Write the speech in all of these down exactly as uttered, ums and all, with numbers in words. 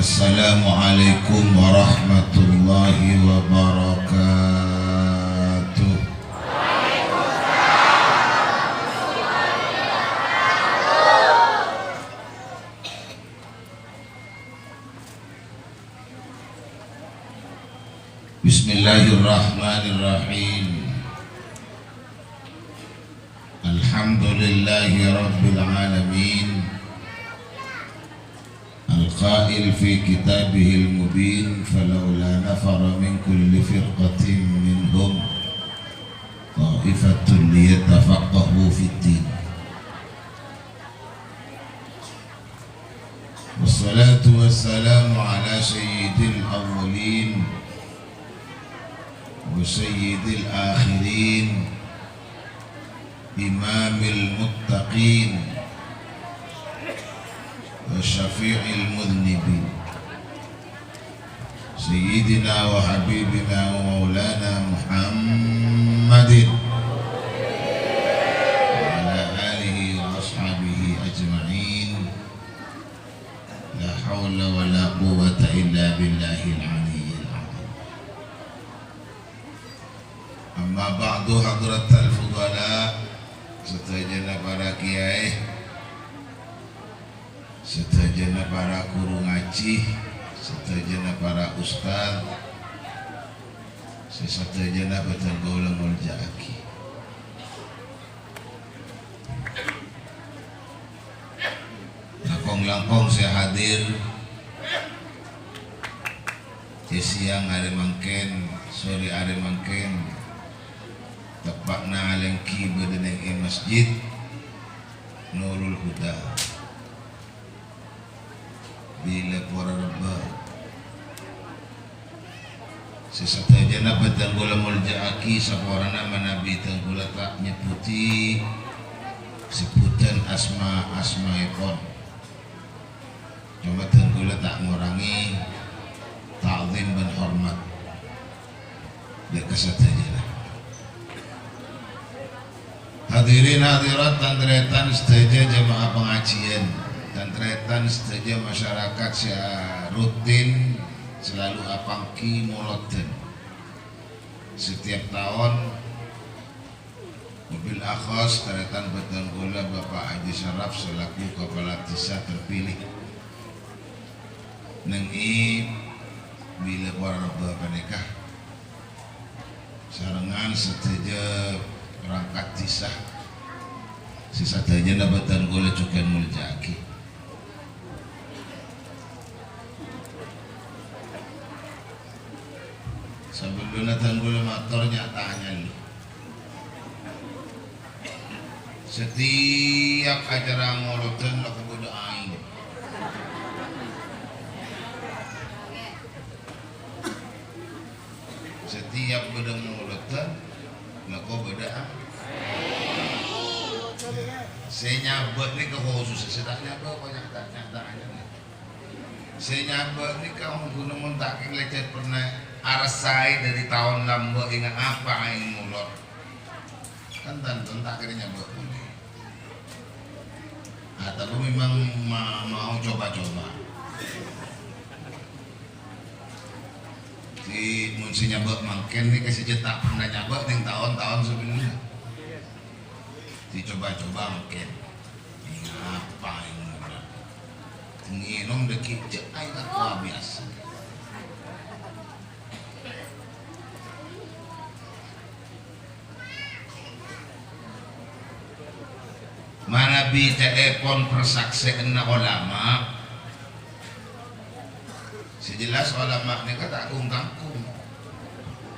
Assalamualaikum warahmatullahi wabarakatuh. Bismillahirrahmanirrahim. Alhamdulillahi rabbil alamin. Al-qail fi kitabihil mubin, "Falaula nafara min kulli firqatin minhum ta'ifatun liyatafaqqahu fid din." Wassalatu wassalamu ala sayyidil awwalin wa sayyidil akhirin, imamil muttaqin wa syafi'il mudhnibin, sayyidina wa habibina wa maulana Muhammadin wa ala alihi wa ashabihi ajma'in. La haula wa la quwwata illa billahil aliyyil azim. Amma ba'du, hadratal fudala, sadhâjâna para kiai, sadhâjâna para ghuru ngajhi, sadhâjâna para ustad, sè sadhâjâna bhâdhân kaulâ molja'aghi. Langkong-langkong sè hadir è sèyang arè mangkèn, sorè arè mangkèn, teppa'na alèngghi bâdâ neng è Masjid Nurul Huda. Bilâ pora rebbhâ. Sè sadhâjâna bhâdhân kaulâ molja'aghi, saporana manabi dhân kaulâ ta' nyebbhuti sebbhudhân asma-asmaèpon. Coma dhân kaulâ ta' ngorangè ta'zim bân hormat dâ' ka sadhâjâna. Hadirin hadirat, tan-tarètan sadhâjâ jamaah pangajiân, tan-tarètan sadhâjâ masyarakat sè rutin selalu apangghi molodhân. Setiap taon, wabil akhos tarètan bhâdhân kaulâ Bapak Haji Saraf selaku kepala desa terpilih neng è bilâ pora rebbhâ panèka. Sarengngan sadhâjâ perangkat desa sè sadhâjâna bhâdhân kaulâ jhughân molja'aghi. Sabellunna dhân kaulâ mator, nya'-tanya' lu. Setiap acara molodhân la kobâdâ aèng. Setiap bâdâ molodhân, la kobâdâ a-, sè nyabâ' nèka khusus, sè ta' nyabâ' kok nyata-nyata aja. Sè nyabâ' nèka ongghu nemmo ta' kèng lècèt pernah arassaè dâri taon lambâ' ènga' apa aèng molod. Kan tanto ta' kèra nyabâ' polè. Ah, tapè memang ma-, mau coba-coba. Di, mon sè nyabâ' mangkèn nèka sè ta' pernah nyabâ' neng taon-taon sabellunna. Di coba-coba mangkèn. Ngapa ini? Ngènom dâggi' cè' aèng aqua biasa. Manabi ca'èpon parsaksè'anna olama, sè jelas olama nèka ta' kung-kangkung.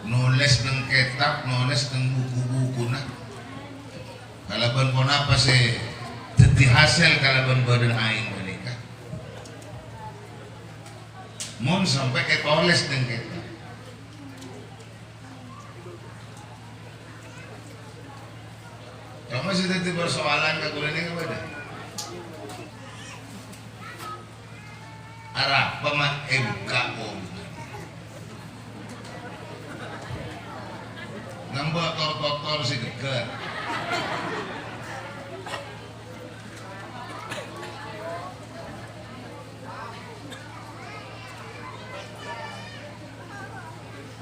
Nolès neng kètab, nolès neng buku-bukuna. Kalabân ponapa sè dhâddhi hasèl kalabân bâdân aèng panèka? Mon sampè' ètolès neng kètab. Coma sè dhâddhi parsoalan ka kaulâ nèka bâdâ. Arapa ma' èbukka' polana? Nambâ' tor-totor sè ghâggâr.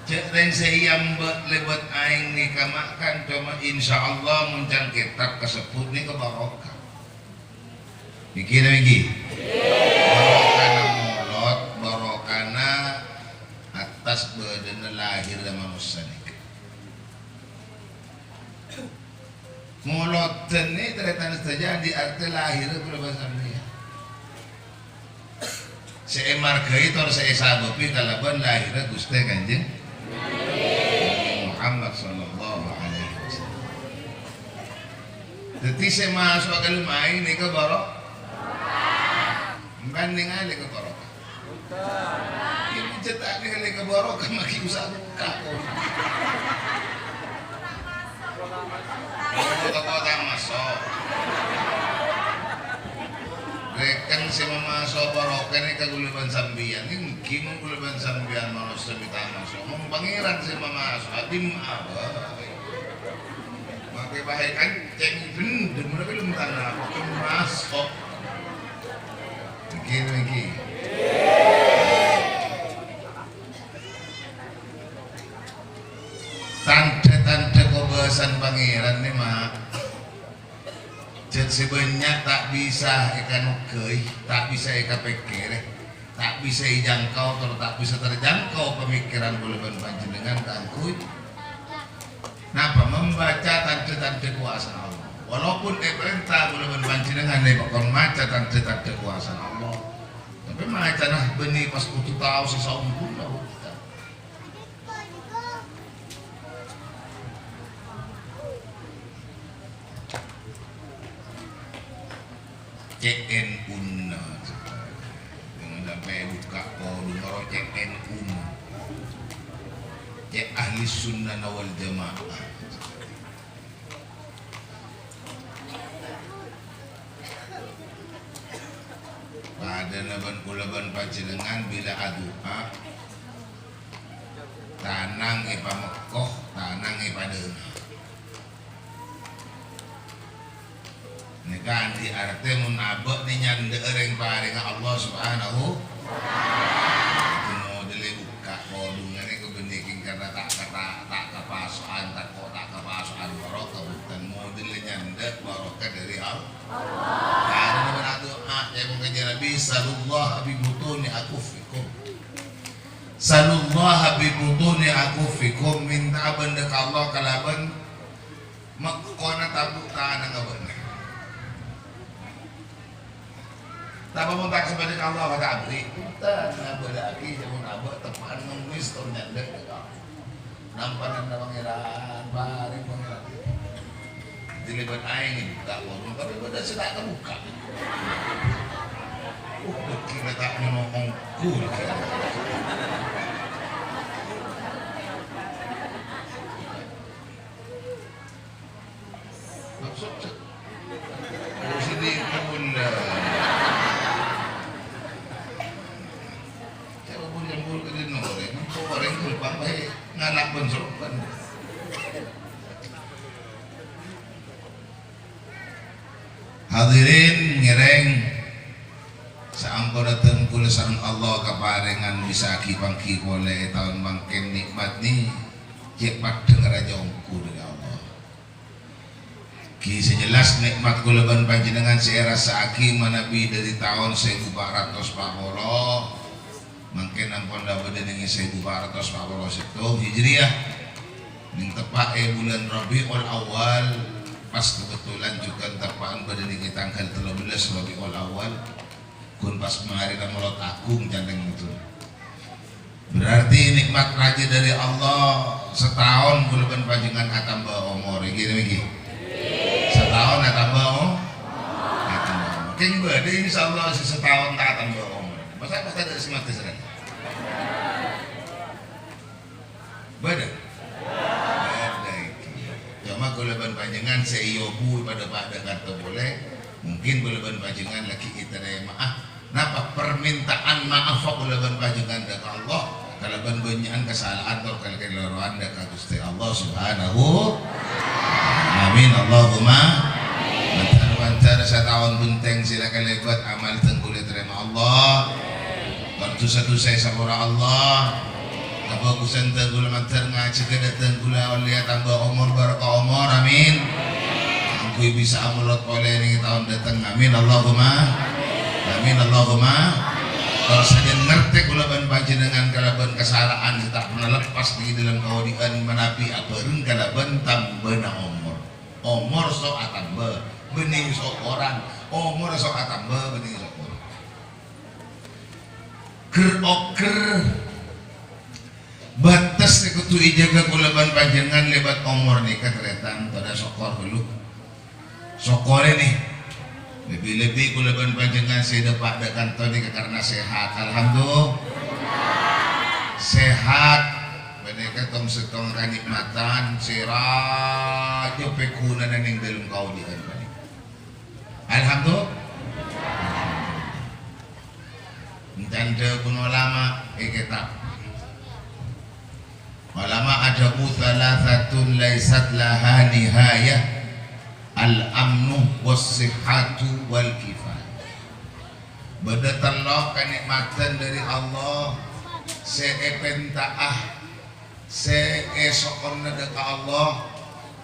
Cè' rèng sè èambâ' lèbât aèng nèka ma' kan coma, insyaallah mon can kètab kasebbhut nèka barokah. Nèkè napa nèkè? Barokana molod, barokana attas bâdâna lahèrra manossa nèka. Molodhân nè, tarètan sadhâjâ, andi' artè lahèrra kaulâ bân sampèyan. Sè èmarghâi tor sè èsabâbbhi kalabân lahèrra Ghustè Kanjeng Nabi Muhammad sallallahu alaihi wasallam. Dhâddhi sè maso'a ka dâlem aèng nèka baro-, Sampèyan nèngalè ka barokah. Iyâ, mon cè' ta' nèngalè ka barokah, maghi usaha buka, kok. Kok ta' maso'. Rèken sè mamaso' barokah nèka kaulâ bân sampèyan. Èngghi mon kaulâ bân sampèyan manossa mè' ta' maso'. Mon Pangèran sè mamaso', dimma'a bhâi. Makè bhâi kancèng bhendhem, mula film tanah, film masok. Nèkè, nèkè. Tandhâ-tandhâ kobâsan Pangèran nè, ma'. Jhât sè bânnya' ta' bisa èkanoghâi, ta' bisa èkapèkkèrè. Ta' bisa èjangkau, tor ta' bisa terjangkau pamikiran kaulâ bân panjhennengngan kaangghuy napa? Membaca tandhâ-tandhâ kobâsana Allah. Walaupun èparènta kaulâ bân panjhennengngan èpakon maca tandhâ-tandhâ kobâsana Allah, tapè macana bânnè pas kodhu tao sè saongghuna. C N U-na. Jangan sampai buka kodung oro C N U-na. Cek ahli sunnah wal jamaah. Padâna bân kaulâ bân panjhennengngan bilâ adu'a, tanang èpamekko, tanang èpadâna. Nèka andi' artè mon abâ' nè nyandhâ'â rèng-parèngnga Allah Subhanahu wa Ta'ala. Modellè bukka' kodhungnga nèka bânnè kèng karna ta', ta', ta' kapaso'an, tako' ta' kapaso'an barokah, bhunten modellè nyandhâ' barokah dâri Allah. Karna bân adu'a, ca'èpon Kanjeng Nabi, "Salullaha bi butuni akuffikum." "Salullaha bi butuni akuffikum," mènta'a bândhâ ka Allah kalabân mekkona tabu' tanangnga bâ'na. Tapè mon ta' sembâdhâ ka Allah, ta' aberri'. Bhunten, abâlâ'aghi, ca'èpon abâ' teppa'an ngemmis tor nyandhâ' ka Allah. Nampanana Pangèran, parèng Pangèran. Dilèbât aèng èbukka' kodhung, tapè bâdâ sè ta' kabukka'. Uh, kira ta' nyono ongghu. Maksud, oh, sini kaula. Saya pun yang bulu ke dino, orang itu orang itu bang baik ngalak bensukan. Hadirin ngèrèng, saamponna dhân kaulâ sareng Allah kaparèngan bisa ghi-pangghi polè è taon mangkèn, nè'mat nè cè' paddhâng rajâ ongghu dâri Allah. Ghi sè jelas nè'mat kaulâ bân panjhennengngan sè èrassa'aghi manabi dâri taon sèbu pa' ratos pa' polo. Mangkèn ampon la bâdâ nèng sèbu pa' ratos pa' polo sèttong Hijriyah. Nèng teppa' è bulân Rabiul Awal, pas kebetulan jhughân teppa'an bâdâ nèng tangghâl tello bellâs Rabiul Awal. Ghun pas marèna Molod Aghung ca'na nèng itu. Berarti nè'mat rajâ dâri Allah, sataon kaulâ bân panjhennengngan atamba omor, èngghi napa èngghi? Sataon atamba o-, atamba omor. Kèng bâdâ, insyaallah, sè sataon ta' atamba omor. Masa pas tadâ' sè matè sareng? Bâdâ? Bâdâ èngghi. Coma kaulâ bân panjhennengngan sè èobu padâ-padâ ka'dinto polè, mungkin kaulâ bân panjhennengngan laghi ètarèma'a. Napa? Permintaan maaf kaulâ bân panjhennengngan dâ' ka Allah, kalabân bânnya'an kasala'an tor kalèrowan dâ' ka Ghustè Allah Subhanahu. Amin, Allahumma. Mandhâr-mandhâr sataon bhunten sè la kalèbât, amal dhân kaulâ ètarèma Allah. Tor dhusa-dhusa èsapora Allah. Kabhâghusân dhân kaulâ mandhâr ngajhâghâ dhâteng kaulâ ollè atamba omor, barokah omor, amin. Kaangghuy bisa amolot polè neng taon dhâteng, amin, Allahumma. Amin, Allahumma. Tor sajân ngartè kaulâ bân panjhennengngan kalabân kasara'an sè ta' pernah leppas neng è dhâlem kaodi'ân manabi abhâreng kalabân tambâna omor. Omor so' atamba, bânnè so' korang. Omor so' atamba, bânnè so' korang. Ger-oger bâtes sè kodhu èjâgâ kaulâ bân panjhennengngan lèbât omor nèka, tarètan, padâ sokor ghâllu. Sokor nè. Lebbi-lebbi kaulâ bân panjhennengngan sè dâpa' dâ' kanto nèka karna sehat. Alhamdulillah. Sehat. Panèka tong-settong kanikmatan sè rajâ pèghunana neng dhâlem kaodi'ân panèka. Alhamdulillah. Èncan dhâbuna ulama è kètab. Ulama adhâbu, "Tsalasatun laisat laha nihayah, al-amnu, was-sihhatu, wal-kifayah." Bâdâ tello' kanikmatan dhâri Allah sè èpènta'a sè èso'onna dâ' ka Allah,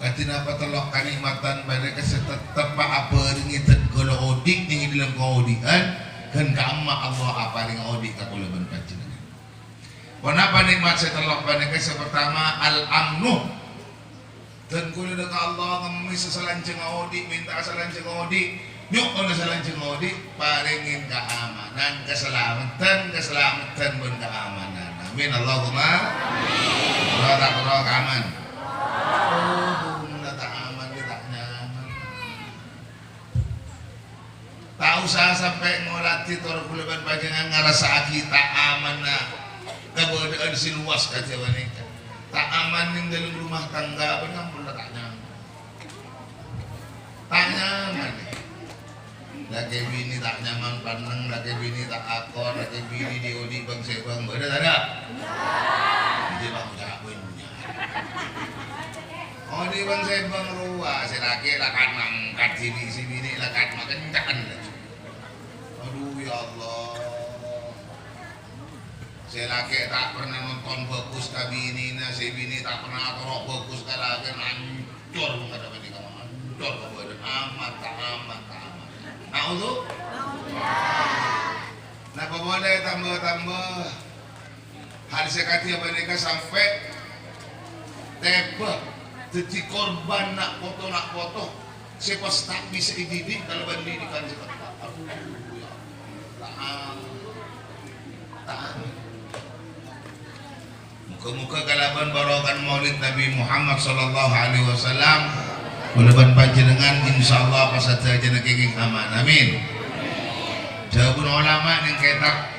kadhi napa tello' kanikmatan panèka sè tetteppa abhârengngè dhâddhi kaulâ odi' neng è dhâlem kaodi'ân, ghân ka'imma Allah aparèng odi' ka kaulâ bân panjhennengngan. Ponapa nikmat sè tello' panèka? Sè partama, al-amnu. Dhân kaulâ dâ' ka Allah ngemmèsa salanjhângnga odi', mènta'a salanjhângnga odi'. Nyo'ona salanjhângnga odi', parèngè kaamanan, kasalameddhân, kasalameddhân bân kaamanan. Amin, Allahumma. Terro ta' terro aman? Oh, mon la ta' aman, ya ta' nyaman. Ta' osa sampè' ngolatè tor kaulâ bân panjhennengngan ngarassa'aghi ta' amanna kabâdâ'ân sè lowas kadhi panèka. Ta' aman neng dhâlem rumah tangga, bân ampon la ta' nyaman. Ta' nyaman. Lakè binè ta' nyaman pannèng, lakè binè ta' akor, lakè binè dhi-odhi' bâng-sèbâng. Bâdâ tadâ'? Iyâ, Pak, ucap bânnya'. Odhi' bâng-sèbâng rowa, sè lakè la kan mangkat, sè bi-, sè binè la kan makenca'an laju. Adu, ya Allah. Sè lakè ta' pernah nonton bhâghus ka binèna, sè binè ta' pernah atoro' bhâghus ka lakèna, ancor mangkada panèka, ancor ka bâdâ, aman, ta' aman, ta' aman. Naudzu-, napa polè tamba-tamba hal sè kadhi panèka sampè' tèbâ dhâddhi korban na' poto-na' poto sè pas ta' bisa èdidik kalabân didikan sè teppa'. Aduh, ya Allah. Ta'ala. Ta'ala. Moga-moga kalabân barokah Maulid Nabi Muhammad sallallahu alaihi wasallam, kaulâ bân panjhennengngan insyaallah pas sadhâjâna kèngèng aman. Amin. Dhâbuna ulama neng kètab,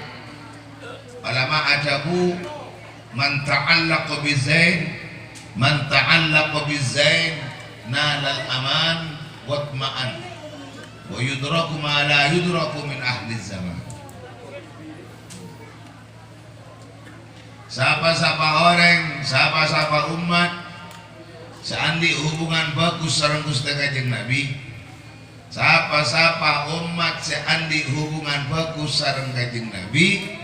ulama adhâbu, "Man ta'allaqa bizain, man ta'allaqa bizain nalal aman watma'an. Wa yudraku ma la yudraku min ahli zaman." Sapa-sapa orèng, sapa-sapa ommat sè andi' hubungan bhâghus sareng Ghustè Kanjeng Nabi, sapa-sapa ommat sè andi' hubungan bhâghus sareng Kanjeng Nabi,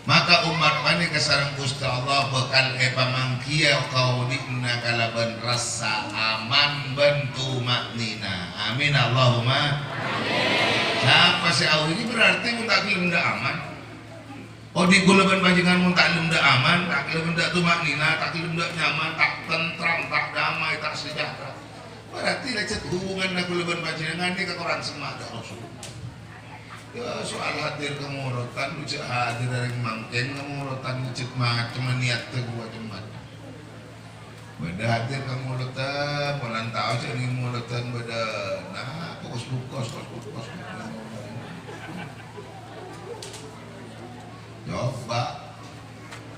maka ommat panèka sareng Ghustè Allah bhâkal èpamangghiyâ kaodi'na kalabân rassa aman bân tuma'ninah. Amin, Allahumma. Sapa sè awi ini berarti mon ta' ghellem dâ' aman. Odi' kaulâ bân panjhennengngan mon ta' ghellem dâ' aman, ta' ghellem dâ' tuma'ninah, ta' ghellem dâ' nyaman, ta' tentrem, ta' damai, ta' sejahtera. Berarti lècèt hubunganna kaulâ bân panjhennengngan nèka korang semma' dâ' Rasul. Ya, soal hadir ka molodhân, jhâ' hadir orèng mangkèn ka molodhân, jhâ' macem niatta ghuwa jemmat. Bâdâ hadir ka molodhân, polana tao jhâ' neng molodhân bâdâ, nah, pokos-pokos, pokos-pokos. Coba,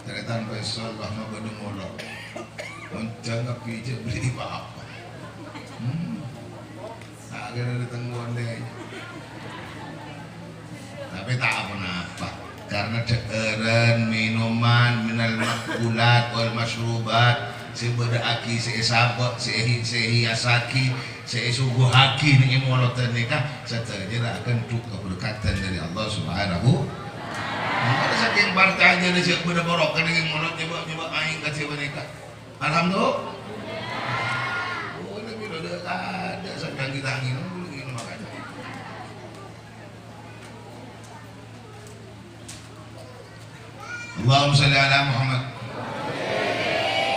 tarètan Faisal, bâ' ma' bâdâ molod. Onjhâng ngabbi jhâ' bâli pa-apa. Hmm. Akhirnya dâteng molè. Tapè ta' ponapa, karna dhâ'ârân, minuman, minal ma'kulat wal masyrubat, sè èbâdâ'aghi, sè èsabâ', sè èhi-, sè èhiasaghi, sè èsuguhaghi neng è molodhân nèka, sadhâjâna aghândhu' kaberkatan dâri Allah Subhanahu. Mangkana sakèng Parcajâna jhâ' bâdâ bârokana neng molod, coba, coba aèng ka jhâ' panèka. Alhamdulillah. Oh, ini lo ada, ada sedang kita angin, ini makanya. Allahumma shalli ala Muhammad.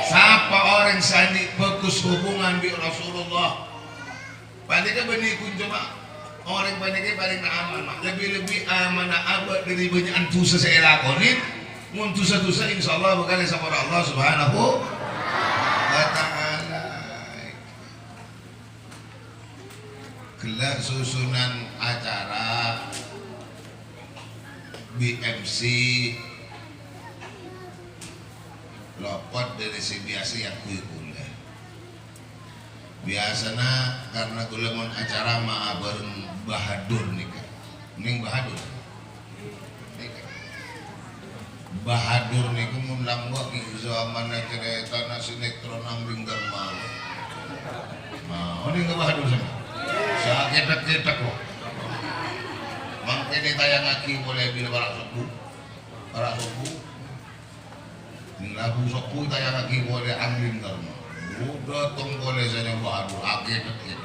Sapa orèng sè andi' bhâghus hubungan bi' Rasulullah? Panèka bânnè ghun coma orèng panèka palèng aman, ma'. Lebbi-lebbi amanna abâ' dâri bânnya'an dhusa sè èlakonè. Mon dhusa-dhusa, insyaallah bhâkal èsapora Allah Subhanahu wa Ta'ala. Ghellâ' susunan acara B M C lopot dâri sè biyasa èangghuy kaulâ. Biyasana karna kaulâ mon acara ma'a bhâreng Bahadur nèka. Neng Bahadur. Nèka. Bahadur nèko mon lambâ' ghi' zamanna carètana sinetron Angling Darmawan. Nah, onèng ka Bahadur sana. Sakèt-kèt kok. Mangkèn ètayangaghi polè bilâ para' sobbhu. Para' sobbhu. Neng labu sobbhu ètayangaghi polè Angling Darmawan. Oh, dâteng polè sana Bahadur. Akèt-kèt.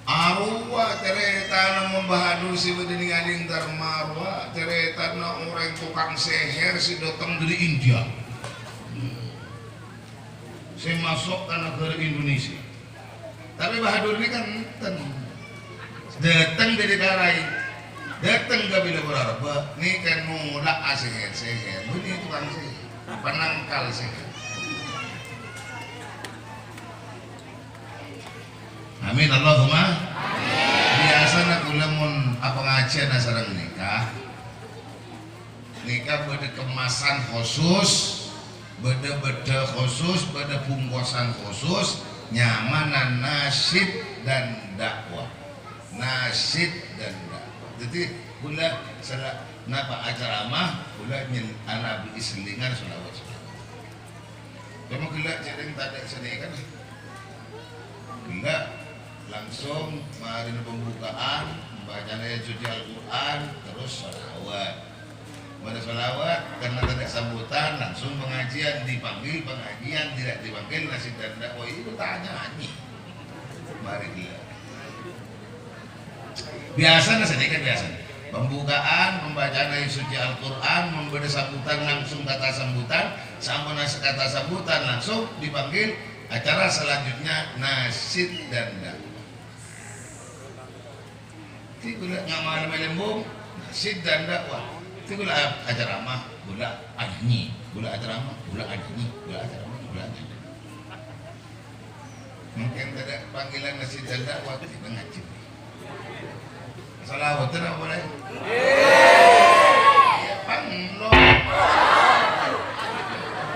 Arowa carètana mon Bahadur sè bâdâ neng Angling Darmawan, carètana orèng tokang sèhèr sè dâteng dâri India. Sè maso' ka naghârâ Indonesia. Tapè Bahadur nèka enten. Dâteng dâri Karai. Dâteng ka bilâ Purwarebbhâ, nèka nolak asèhèr-sèhèr. Bânnè tokang sèhèr. Penangkal sèhèr. Amin, Allahumma. Biyasana kaulâ mon apangajiân asareng nèka, nèka bâdâ kemasan khusus, bâdâ bâddhâ khusus, bâdâ bungkosan khusus, nyamana nasyid dan dakwah. Nasyid dan dakwah. Dhâddhi, kaulâ sala-, napa acara ma, kaulâ nyel-, anabi sellingan shalawat. Coma ghellâ' jhâreng tadâ' sanèkana. Ghellâ' langsung marèna pembukaan, bacana ayat suci Al-Qur'an, terros shalawat. Bâdâ shalawat, karna tadâ' sambutan, langsung pengajian, dipanggil pengajian, tidak dipanggil nasyid dan dakwah, itu tanya nyanyi. Marè ghellâ'. Biyasana sanèka biyasana. Pembukaan, pembacaan ayat suci Al-Qur'an, mon bâdâ sambutan langsung kata sambutan, samponna kata sambutan langsung dipanggil acara selanjutnya nasyid dan dakwah. Ti kaulâ ngamal melembung, nasyid dan dakwah. Ti kaulâ acara ma, kaulâ anyanyi, kaulâ acara ma, kaulâ anyanyi, kaulâ acara ma, kaulâ anyanyi. Mungkin tadâ' panggilan nasyid dan dakwah, kita ngaji. Shalawat apa polè? Panglo.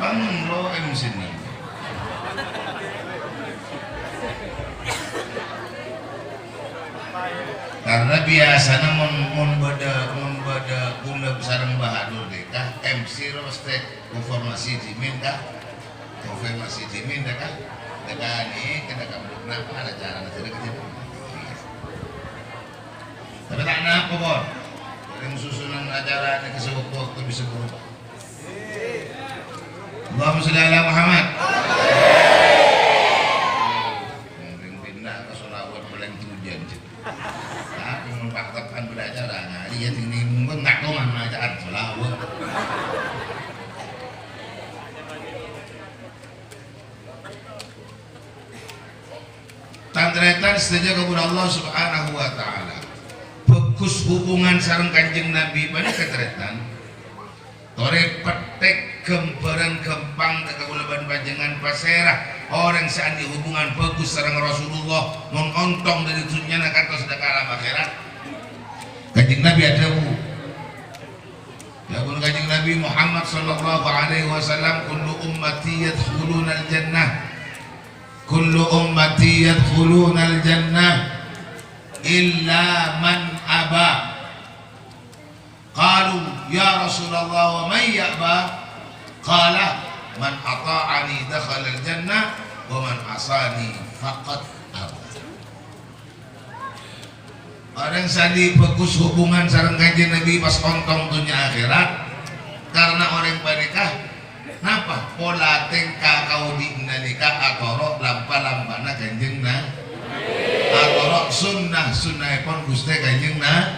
Panglo M C-na. Karna biyasana mon, mon bâdâ, mon bâdâ kaulâ sareng Bahadur nèka, M C ro mestè konfirmasi dhimèn, ka? Konfirmasi dhimèn, ka? Dhâkane, kena kamu, napa ada cara nanti ada kerja? Tapi ta' napa, Bor. Dalam susunan acara ini ke sewaktu-waktu bisa berubah. Allahumma sholli ala Muhammad. Mungkin pindah ke sholawat paling tujuan, cek. Tapi mun paktepan belajar, nah, iya, sini mungkin tak tahu mana acara sholawat. Tan-tarètan sadhâjâ kaulâ Allah Subhanahu wa Ta'ala. Bhâghus hubungan sareng Kanjeng Nabi panèka, tarètan. Torè pettèk ghâmbhârân ghâmpang ka kaulâ bân panjhennengngan, pasèra orèng sè andi' hubungan bhâghus sareng Rasulullah, mon ontong dâri dhunnyana kantos dâ' ka alam akhèrat. Kanjeng Nabi adhâbu, dhâbuna Kanjeng Nabi Muhammad sallallahu alaihi wasallam, "Kullu ummati yadkhulunal jannah." Kullu ummati yadkhulunal jannah illa man aba. Qalu, "Ya Rasulullah, wa man ya'ba?" Qala, "Man ata'ani dakhalal jannah, wa man asani faqad aba." Orèng sè andi' bhâghus hubungan sareng Kanjeng Nabi pas ontong dhunnya akhèrat, karna orèng panèka, napa? Pola tèngka kaodi'na nèka atoro' lampa-lampana Kanjeng Na-, atoro' sunnah-sunnaèpon Ghustè Kanjeng Na-,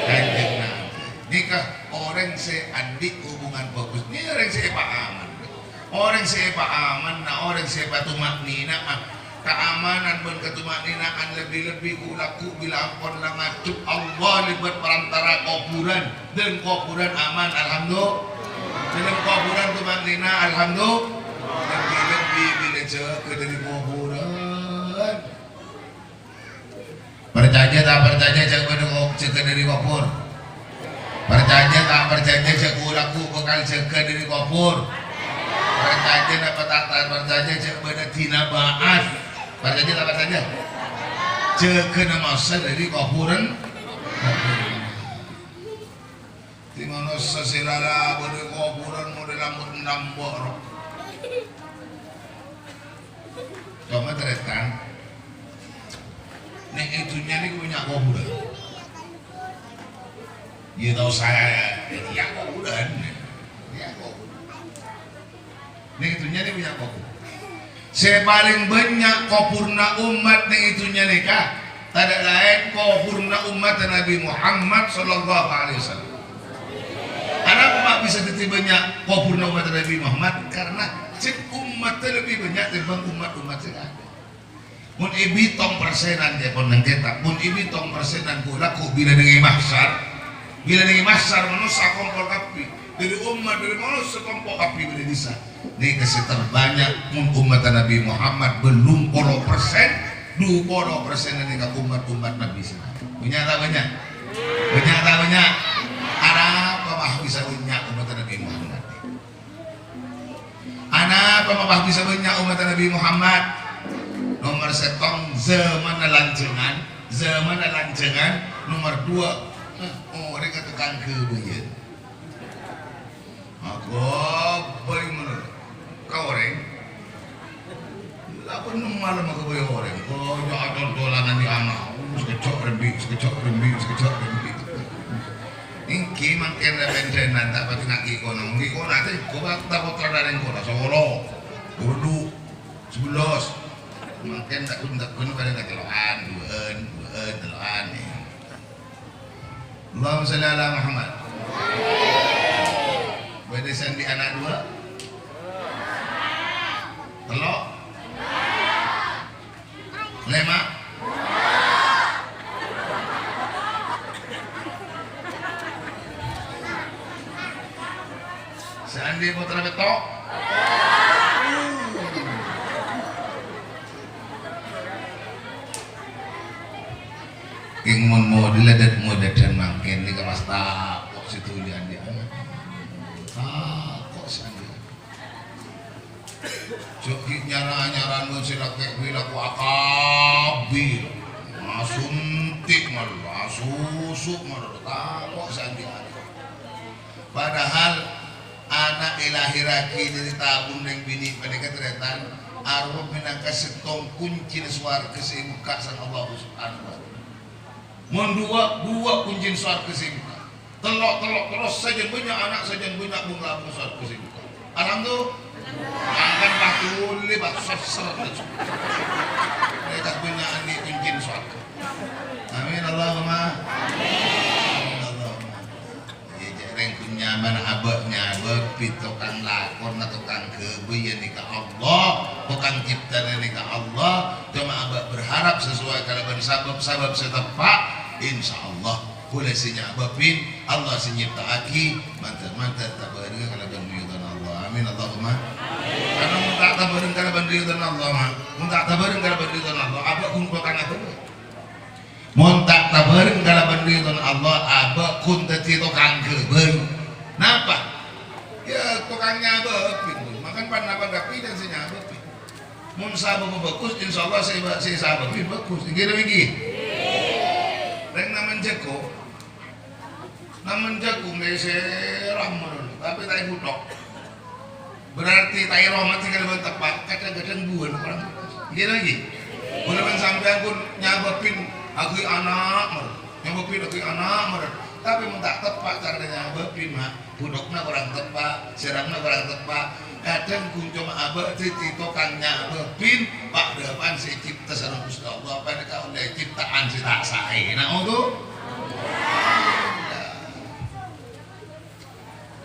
Kanjeng Nabi. Nèka orèng sè andi' hubungan bhâghus, nèka orèng sè èpaaman. Orèng sè èpaamanna, orèng sè èpatuma'ninaa, kaamanan bân katuma'ninaan lebbi-lebbi ghu-, lagghu' bilâ ampon la ngadhep Allah lèbât parantara kobhurân. Dâlem kobhurân aman, alhamdu-, dâlem kobhurân tuma'nina, alhamdu-, lebbi-lebbi bilâ jâgâ dâri kobhurân. Parcajâ ta' parcajâ, jâ' bâdâ ko-, jâgâ dâri kobhur? Parcajâ ta' parcajâ, jâ' ghu-, lagghu' bhâkal jâgâ dâri kobhur? Parcajâ napa ta' ta' parcajâ, jâ' bâdâ dina ba'ats? Parcajâ ta' parcajâ? Jâgâna manossa dâri kobhurân. Dâri manossa sè la-, la bâdâ kobhurân model rambut nambâ' ro. Coma tarètan, neng è dhunnya nèko bânnya' kobhurân. Iyâ tao saè, iyâ kobhurân. Iyâ kobhurân. Neng è dhunnya nèko bânnya' kobhur. Sè palèng bânnya' kobhurna ommat neng è dhunnya nèka, tadâ' laèn kobhurna ommatta Nabi Muhammad sallallahu alaihi wasallam. Anapa ma' bisa dhâddhi bânnya' kobhurna ommatta Nabi Muhammad? Karna jhâ' ommatta lebbi bânnya' tèmbhâng ommat-ommat sè laèn. Mon èbitong persenan, ca'èpon neng kètab, mon èbitong persenan ghu-, lagghu' bilâ neng è mahsyar, bilâ neng è mahsyar manossa akompol kabbhi, dâri ommat, dâri manossa kompo' kabbhi bilâ bisa. Nèka sè terbânnya' mon ommatta Nabi Muhammad bâllung polo persen, du polo persen nèka ommat-ommat Nabi sè laèn. Bânnya' ta' bânnya'? Bânnya' ta' bânnya'? Arapa ma' bisa bânnya' ommatta Nabi Muhammad? Anapa ma' bisa bânnya' ommatta Nabi Muhammad? Nomer sèttong, zamanna lanjhângan. Zamanna lanjhângan. Nomer duwâ', orèngnga tokang ghâbâyân. Aghâbây malolo ka orèng. La pènno malem aghâbây orèng. Bânnya' acol-colanan è ana'. Sakejjhâ' rembi', sakejjhâ' rembi', sakejjhâ' rembi'. Èngghi mangkèn rè-pendhânan ta' patè ngangghâ kona. Ngangghâ kona tè, kobâ ta' pottra dâreng kona. Solo, buru, sabellas. Mangkèn ta' ghun-, ta' ghun padâ ta' tello'an, duwâ'ân, duwâ'ân, tello'an, eh. Allahumma shalli ala Muhammad. Bâdâ sè andi' ana' duwâ'? Tello'? Lèma'? Sè andi' pottra pètto'? Kèng mon modella dâ-, modâdhân mangkèn nèka pas tako' sè dhuli andi' ana'. Tako' sè andi' ana'. Jhâ' ghi' nyara-nyarana sè lakè' bilâ ko akabbhi. Asuntik malolo, asusu' malolo, tako' sè andi' ana'. Padahal ana' èlahèrraghi dâri tabung rèng binè' panèka tarètan arowa mènangka sèttong kuncina sowarghâ sè èbukka' sareng Allah Subhanahu wa Ta'ala. Mon duwâ', duwâ' kuncina sowarghâ sè èbukka'. Tello', tello', terros sajân bânnya' ana', sajân bânnya' bung-labung sowarghâ sè èbukka'. Alhamdulillah. Mangkèn pas dhuli, pas sosser. Mènangka bânnya' andi' kuncina sowarghâ. Amin, Allahumma. Amin, Allahumma. Iyâ, jhâ' rèng ghun nyamana abâ' nyabâbi, tokang lakona, tokang ghâbâyâ nèka Allah, tokang ciptana nèka Allah. Coma abâ' berharap sesuai kalabân sabâb-sabâb sè teppa', insyaallah. Polè sè nyabâbin, Allah sè nyipta'aghi, mandhâr-mandhâr tabârângnga kalabân ridhona Allah. Amin, Allahumma. Karna mon ta' tabârâng kalabân ridhona Allah, ma-, mon ta' tabârâng kalabân ridhona Allah, abâ' ghun tokang abâ'. Mon ta' tabârâng kalabân ridhona Allah, abâ' ghun dhâddhi tokang ghâbây. Napa? Yâ, tokang nyabâbin. Mangkèn pan-napa kabbhi dhân sè nyabâbin. Mon sabâbbhâ bhâghus, insyaallah sè, sè sabâbin bhâghus. Èngghi napa èngghi? Rèng namen jhâghung. Namen jhâghung èsèram malolo, tapè ta' èbuthok. Berarti ta' èrahmati kalabân teppa', kadhâng-kadhâng buwâna korang. Èngghi ta' èngghi? Mon bân sampèyan pon nyabâbin aghâbây ana', malolo. Nyabâ pin laghi ana' marè. Tapè mon ta' teppa' carana nyabâ pin, ma', budhukna korang teppa', sèrana korang teppa'. Kadhâng ghun coma abâ' dhâddhi tokang nyabâ pin, pa'-dhâpa'an sè ècèpta sareng Ghustè Allah, panèka ollè cèpta'an sè ta' saè. Na'udzu.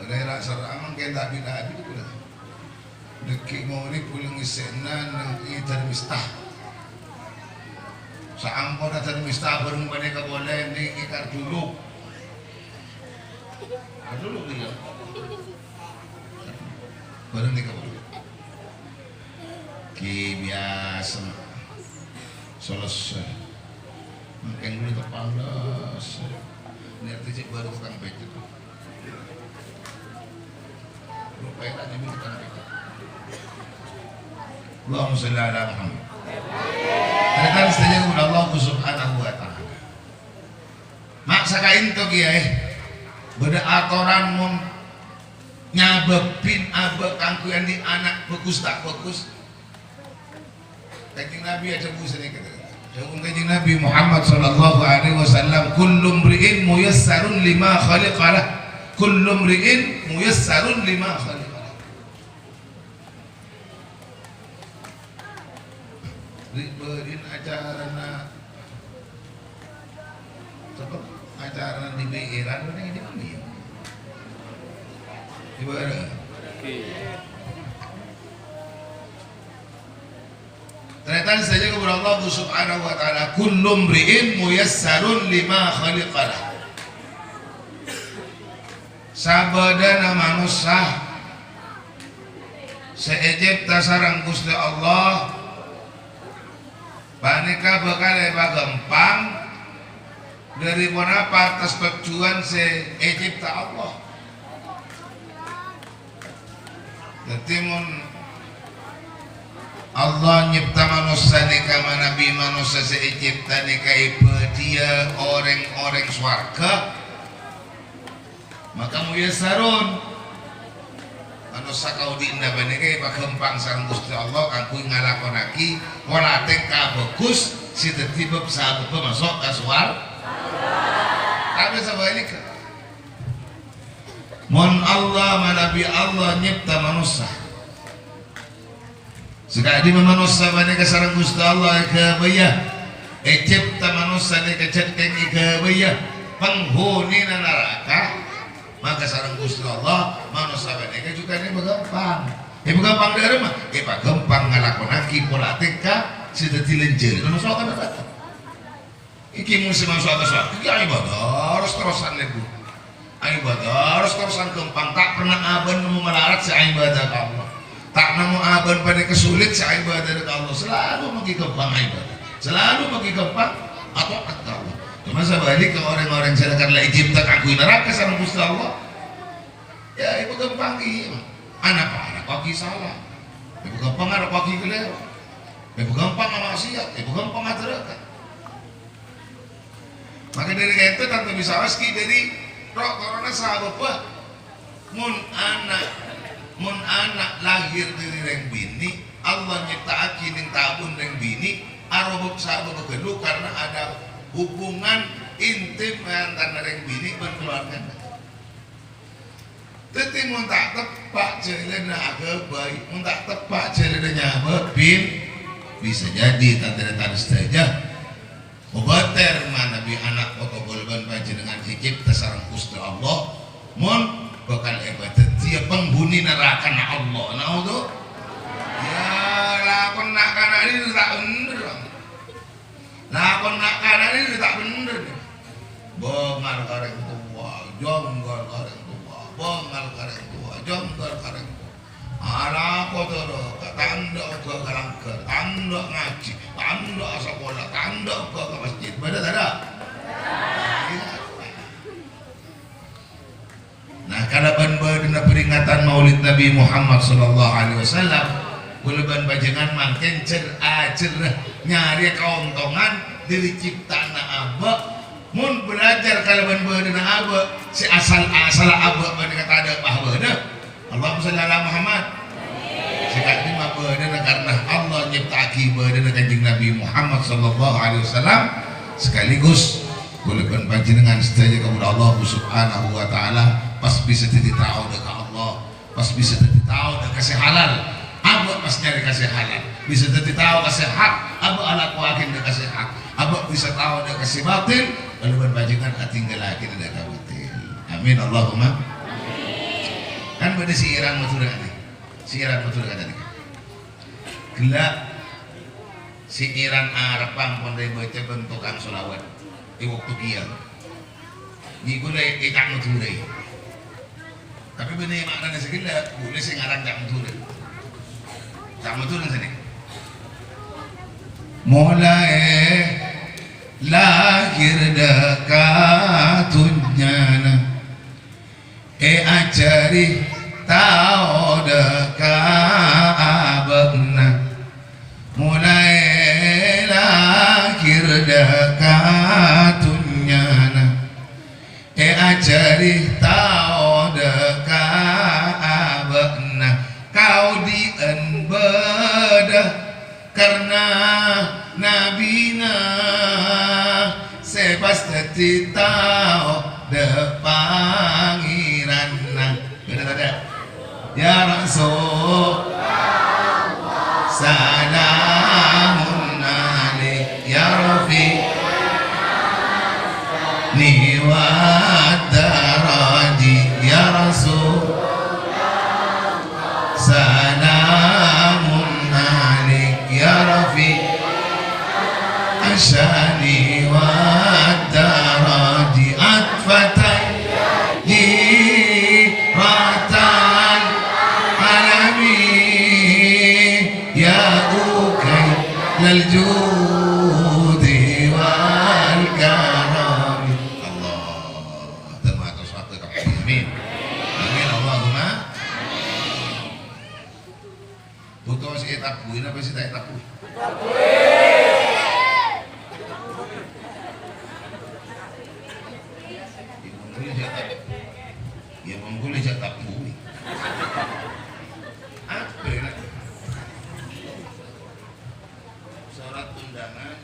Rèng-rèng sèrana mangkèn ta' bi-, ta' bi-, Dhâggi' morèb polè ngèssèna neng è Darmista. Saamponna Darmista bhâreng panèka polè neng è Karduluk. Karduluk, iyâ. Bhâreng nèka polè. Ghi biyasa. Selesai. Mangkèn ghulâ teppa' les. Nèka cè' bhâreng tokang pèjhât. Allahumma shalli ala Muhammad. Tarètan sadhâjâ kabbhi Allah Subhanahu wa Ta'ala. Ma' sakaènto kèya, eh, bâdâ atoran mon nyabâ pin abâ' kaangghuy andi' ana' bhâghus ta' bhâghus. Kanjeng Nabi adhâbu sanèka. Dhâbuna Kanjeng Nabi Muhammad sallallahu alaihi wasallam, "Kullu mri'in muyassarun lima khuliqa lah. Kullu mri'in muyassarun lima khuliqa lah." Ri-, bâri'na acarana Sapa? Acarana di B R-an, neng di mana ya? Di mana? Tarètan sadhâjâ kabbhi Allah Subhanahu wa Ta'ala, "Kullu mri'in muyassarun lima khuliqa lah." Sabâdâna manossa sè ècèpta sareng Ghustè Allah, panèka bhâkal èpaghâmpang dhâri ponapa? Attas tojjhuwân sè ècèpta Allah. Dhâddhi, mon Allah nyèpta manossa nèka manabi manossa sè ècèpta nèka èbâdhiyâ orèng-orèng sowarghâ, Maka muyassarun. Manossa kaodi'na panèka èpaghâmpang sareng Ghustè Allah kaangghuy ngalakonaghi pola tèngka bhâghus sè dhâddhi bâb-sabâbbhâ maso' ka sowar-, tapè sabhâligghâ. Mon Allah manabi Allah nyèpta manossa, Saka'dimma manossa panèka sareng Ghustè Allah èghâbâyâ. Ècèpta manossa nèka cèthèng èghâbâyâ. Panghonèna naraka, maka sareng Ghustè Allah, manossa panèka jhughân èpaghâmpang. Èpaghâmpang dhâremma? Èpaghâmpang ngalakonaghi pola tèngka sè dhâddhi lènjhâr. Manossa kan naraka. Iki mon sè maso' ka swarghâ, iki aibâdâ ros-terrosan, Bu. Aibâdâ ros-terrosan ghâmpang, ta' pernah abâ'na nemmo malarat sè aibâdâ ka Allah. Ta' nemmo abâ'na panèka sulit sè aibâdâ ka Allah. Salalu maghi ghâmpang aibâdâ. Salalu maghi ghâmpang ato'at ka Allah. Coma sabhâligghâ, orèng-orèng sè la ècèpta kaangghuy naraka sareng Ghustè Allah, ya, èpaghâmpangè. Anapa? Alakowaghi sala. Èpaghâmpang alakowaghi kalèro. Èpaghâmpang amaksiyat. Èpaghâmpang adhârâka. Maka dhâri ka'dinto tanto bisa maskè dhâri ro-, korona sabâbbhâ. Mon ana', mon ana' lahir dhâri rèng binè', Allah nyèpta'aghi neng tabuna rèng binè', arowa sabâbbhâ ghâllu karena ada hubungan intim antara rèng binè' bân keluargana. Dhâddhi, mon ta' teppa' jhâlânna aghâbây, mon ta' teppa' jhâlânna nyabâ, bin, bisa jadi, tan-tarètan sadhâjâ, kobâtèr manabi ana' poto kaulâ bân panjhennengngan ècèpta sareng Ghustè Allah, mon bhâkal èpadhâddhiyâ panghuni narakana Allah. Naudzu-, ya, lakon na'-kana' nèka ta' bhender. Lakon na'-kana' nèka ta' bhender. Bângal ka rèng towa, jhângghâl ka rèng towa, bângal ka rèng towa, jhângghâl ka rèng towa. Alako toro, tandhâ oghâ ka langghâr, tandhâ ngajhi, tandhâ asakola, tandhâ oghâ ka masjid. Bâdâ tadâ'? Nah, kalabân bâdâna peringatan Maulid Nabi Muhammad sallallahu alaihi wasallam, kaulâ bân panjhennengngan mangkèn jhâr-ajhârrâ nyarè kaontongan dhâri cipta'anna abâ'. Mon belajar kalabân bâdâna abâ', sè asal-asalla abâ' panèka tadâ' pabâdâ. Allahumma shalli ala Muhammad. Sè ka'dimma bâdâna karna Allah nyipta'aghi bâdâna Kanjeng Nabi Muhammad sallallahu alaihi wasallam, sekaligus Kaulâ bân panjhennengngan sadhâjâ kaulâ Allah Subhanahu wa Ta'ala pas bisa dhâddhi tao dâ' ka Allah, pas bisa dhâddhi tao dâ' ka sè halal. Abâ' pas nyarè ka sè halal. Bisa dhâddhi tao ka sè hak, abâ' alakowaghi dâ' ka sè hak. Abâ' bisa tao dâ' ka sè batil, kaulâ bân panjhennengngan atinggalaghi dâ' ka batil. Amin, Allahumma. Kan bâdâ sè èra Madhurâ nè. Sè èra Madhurâ kata nèka. Ghellâ' sè èra Arab ampon rè bâca bân tokang sholawat è bâkto kèya. Ghi' ghulâ è ca' Madhurâ. Tapè bânnè ma'nana sè ghellâ', ghulâ sè ngarang ca' Madhurâ. Ca' Madhurâ sènè. Molaè lahir dâ' ka dhunnyana, èajhâri tao dâ' ka abâ'na. Molaè lahir dâ' ka dhunnyana, èajhâri tao dâ' ka abâ'na. Kaodi'ân bâdâ karna Nabina sè pas dhâddhi tao dâ' Pangèranna. Bhender tadâ'? Ya Rasul, salamun alaik, ya Rafi', ni wa daraji, ya Rasul. Salamun alaik ya Rafi', asyani wa daraji atfatan jiratal alami, ya ukay lal judi wal karami. Allah, tematos waktu. Amin. Amin, Allahumma. Bhuto sè ètabbhuwi napa sè ta' ètabbhuwi? Ètabbhuwi. Ya, mon ghulâ jhâ' tab-, ya, mon ghulâ jhâ' tabbhuwi. Apa ya, nak? Surat undangan.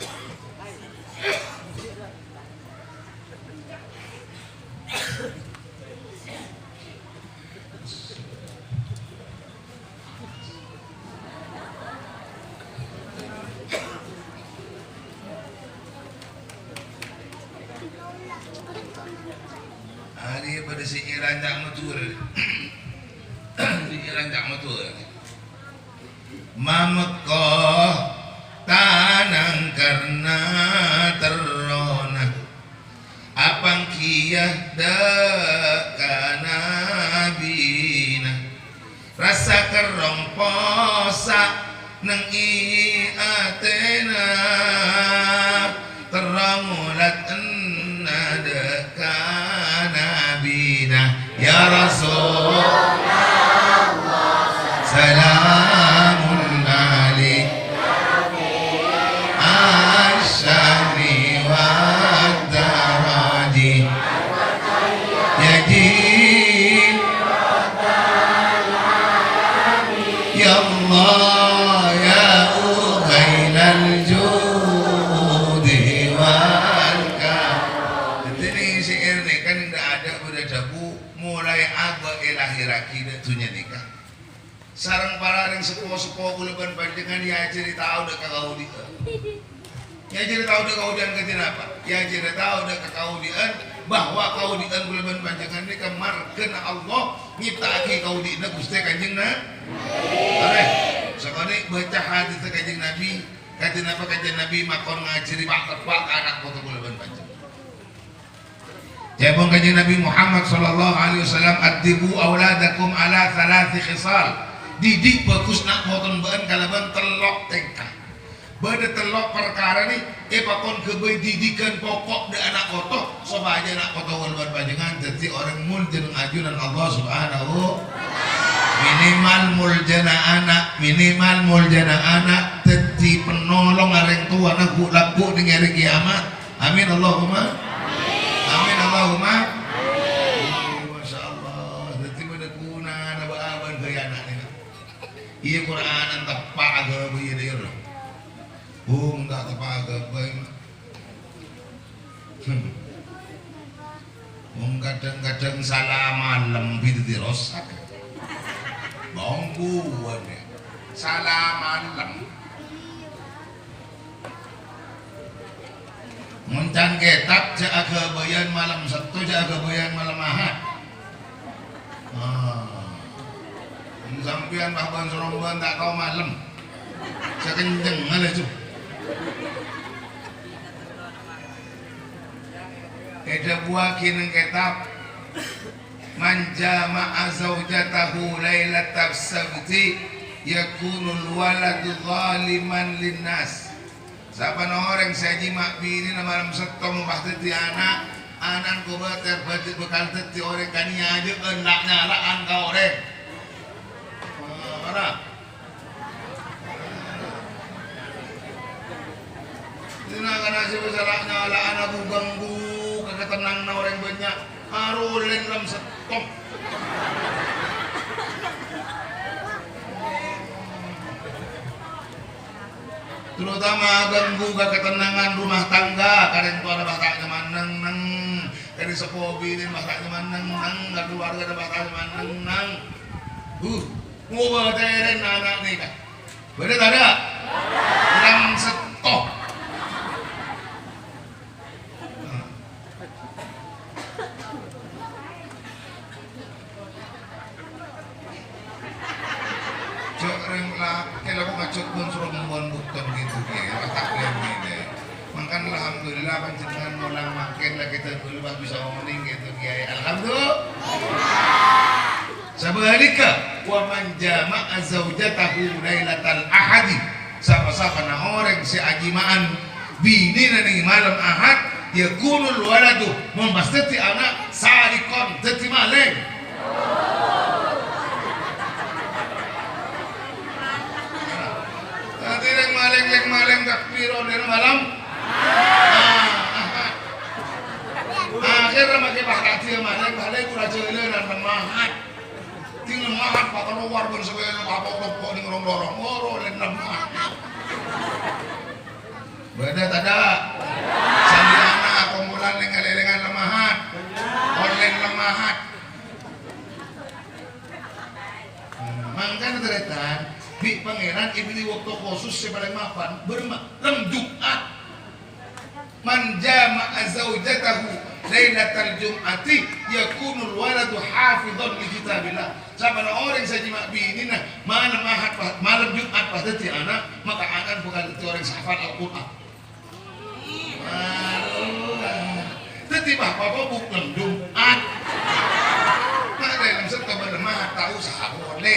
Arèya padâ sè èra ca' Madhurâ. Sè èra ca' Madhurâ. Mamekko tanang karna terrona. Apanggiyâ dâ' ka Nabina, rassa kerrong possa' neng è atèna. Terro molat enna' dâ' ka Nabina, ya Rasul. Salamun alaik. Asyani wa daraji. Ya Ji. Ya Allah, ya Ukailal Judi wal Karam. Dhâddhi, neng syair nèka kan ndak ada udah dhabu mulai abâ' èlahèrraghi dâ' dhunnya nèka. Sareng para rèng seppo-seppo kaulâ bân panjhennengngan èajhâri tao dâ' ka kaodi'ân. Èajhâri tao dâ' ka kaodi'ân kadhi napa? Èajhâri tao dâ' ka kaodi'ân bahwa kaodi'ân kaulâ bân panjhennengngan nèka marghâna Allah nyipta'aghi kaodi'ânna Ghustè Kanjeng Na-, Arè, sakonè' bâca hadisna Kanjeng Nabi, kadhi napa Kanjeng Nabi makon ngajhâri pa'-teppa' ka ana' poto kaulâ bân panjhennengngan. Ca'èpon Kanjeng Nabi Muhammad sallallahu alaihi wasallam, "Addibu auladakum ala thalathi khisal." Didik bhâghus na' potona bâ'ân kalabân tello' tèngka. Bâdâ tello' parkara nè èpakon ghâbây didighân pokok dâ' ana' poto, sopajâ ana' poto kaulâ bân panjhennengngan dhâddhi orèng moljâ neng ajunan Allah Subhanahu. Minimal moljâna ana', minimal moljâna ana' dhâddhi penolong orèng towana ghu'-lagghu' neng arè kiamat. Amin, Allahumma. Amin, Allahumma. Masya Allah. Dhâddhi bâdâ ghunana bâ-abâ'na ghâbây ana' nèka. Iyâ, Qur'anan teppa' aghâbây iyâ, iyâ, lho. Bung, ta' teppa' aghâbây, ma'. Hmm. Sala malem bidhi rosak. Bongkuwan ya. Sala malem. Mon can kètab jhâ' aghâbâyan malem Settong, jhâ' aghâbâyan malem Ahad. Ah. Sampèyan bâh bân sarombân ta' tao malem. Sakencengnga laju. Èdhâbuwâghi neng kètab, "Man jama'a zaujatahu lailatas sabti yakunul waladu zaliman linnas." Sabbhân orèng sè ajhima' binèna malem Settong pas dhâddhi ana', ana'na kobâtèr bhâdhi bhâkal dhâddhi orèng kaniya ajâ'ân la'-nyala'an ka orèng. Ora? Dina kana sè bisa la'-nyala'an ghu-ghânggu ka katennanganna orèng bânnya', arolèn lam Settong. Terutama ganggu ka katennangan rumah tangga, ka rèng towana bâ' ta' nyaman neng-neng, ka rèng seppo binèna bâ' ta' nyaman neng-neng, ka keluarga bâ' ta' nyaman neng-neng. Huh, ngoba terèn ana' nèka. Bâdâ tadâ'? Lam Settong. Jhâ' rèng lakè la kok ngajhâk bân soro ngembon bhuktèn gitu, Kè. Ora ta' kènè, Kè. Mangkana, alhamdulillah, panjhennengan molang mangkèn la kita dulu pas bisa onèng gitu, Kè. Alhamdulillah. Sabhâligghâ, "Wa man jama'a zaujatahu lailatal ahadi," sapa-sapana orèng sè ajhima'an binèna neng malem Ahad, "yakunul waladu," mon pas dhâddhi ana', "sarikon," dhâddhi malèng. Dhâddhi rèng malèng, rèng malèng takbir onèng malem Ahad. Akhirnya makkè pas dhâddhi malèng, malèng ora jhâlânan malem Ahad. Ding lemmahan pakalowar bân sabâna papokloppo' neng rong-lorong. Oro lem lemmahan. Bâdâ tadâ'? Sandiana kompolan neng kalèlèngan lemmahan. Onlèn lemmahan. Mangkana tarètan, bi' Pangèran èbèrri' bâkto khusus sè palèng mapan, bârâmma? Lem Jum'at. "Man jama'a zaujatahu lailatal jum'ati yakunul waladu hafizan li kitabillah." Sabbhân orèng sè ajhima' binèna malem Ahad pas, malem Jum'at pas dhâddhi ana', maka ana'na bhâkal dhâddhi orèng sè hafal Al-Qur'an. Mara. Dhâddhi bâ' bapa'na bhuk lem Jum'at. Mara lem Settong malem Ahad ta' osa polè.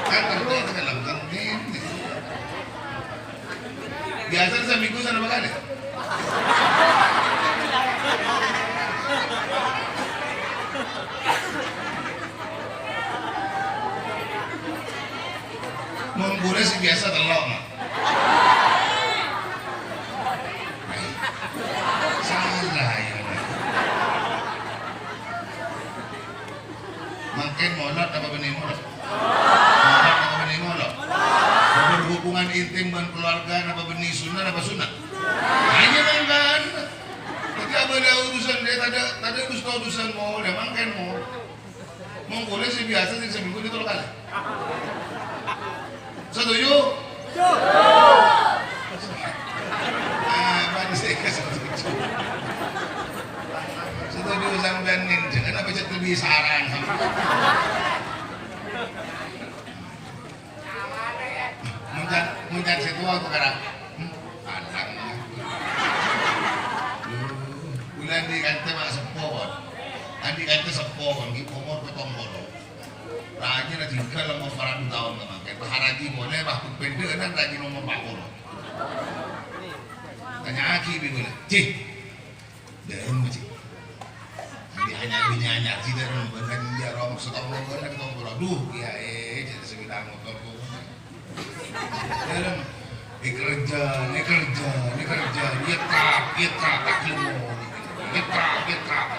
Kan terro lem Senin. Biyasana samènggu sanapa kalè? Mon bulâ sè biyasa tello', Ma'. Salah, ya. Mangkèn molod napa bânnè molod? Molod napa bânnè molod? Berhubungan intim bân keluarga napa bânnè sunat napa sunat? Hanya mangkana. Dhâddhi abâlâ urusan dâ', tadâ', tadâ' dusta urusan molod, mangkèn molod. Mon bulâ sè biyasa sè samènggu dâ' tello kalè. Setuju? Setuju. Ah, bân sè setuju. Setuju sampèyan nèng, jhâ' kenapa jhât lebih saran. Mon can, mon can sè towa kok kara. Hmm, padang. Duh, bulâ andi' kantè ma' seppo, Pon. Andi' kantè seppo, Pon, ghi' omor pèttong polo. Rajina tinggal lemma paradu taon ka mangkèn. Pas raji molè, pas pèndhâ'ân raji nomer empa' polo. Tanya'aghi bi' bulâ. Ji. Dârem, Ji. Andi' anyar, bini anyar, Ji, dârem. Bân kan iyâ, ro, maksud Allah, bân kan pèttong polo. Duh, iyâ, eh, jadi sepeda motor kok. Dârem. Èkèrjhâ, èkèrjhâ, èkèrjhâ, ètrap, ètrap, ètrap. Ètrap, ètrap.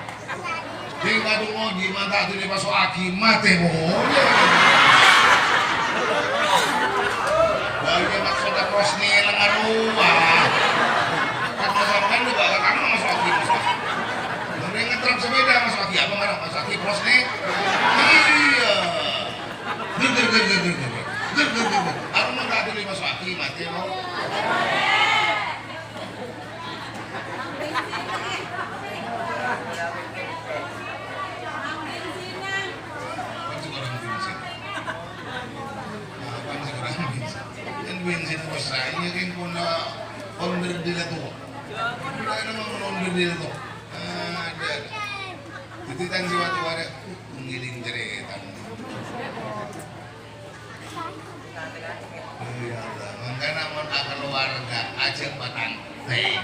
Ding adhu ngodhi manta' dhuli paso'aghi, matè polè. Wah, iyâ maksodda kos nèlèng arowa. Kan sampèyan lho, Pak, kamu maso'aghi, maso'aghi. Mending ngetrap sepeda, maso'aghi. Apa marah Mas Aki, Bros, nih? Iyâ. Ger, ger, ger, ger, ger, ger. Ger, ger, ger, ger. Aku mau tak dulu Mas Aki, mati, mau. Kan sing orang bensin. Nah, kan sing orang bensin. Kan bensin bos saya kan pun, pun berdiri tuh. Pun ada nama pun berdiri tuh. Ada. Jadi tang si watu waris, uh, ngiling cerita. Oh, ya Allah, mangkana mon akaluwarga ajâ' patang tèng,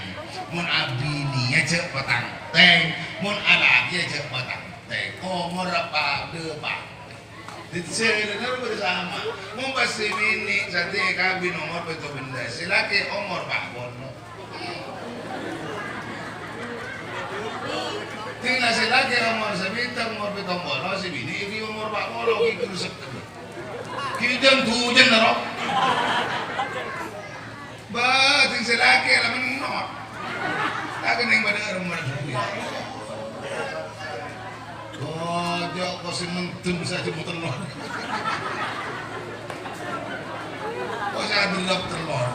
mon abini ajâ' patang tèng, mon alakè ajâ' patang tèng, omor padâ, Pak. Dicèlèna bersama. Mon pas sè binè' satèya kabin omor pètto bellâs, sè lakè omor pa' polo. Dina sè lakè omor sabidhâk, omor pèttong polo, sè binè' ghi' omor pa' polo, ghi' grusek. Ghi' jân-dujân, ro. Bâ, ding sè lakè la menno'. Ta' kennèng padâ remma. Ojo' ko sè mendem saja mo tellor. Ko sè adelep tellor.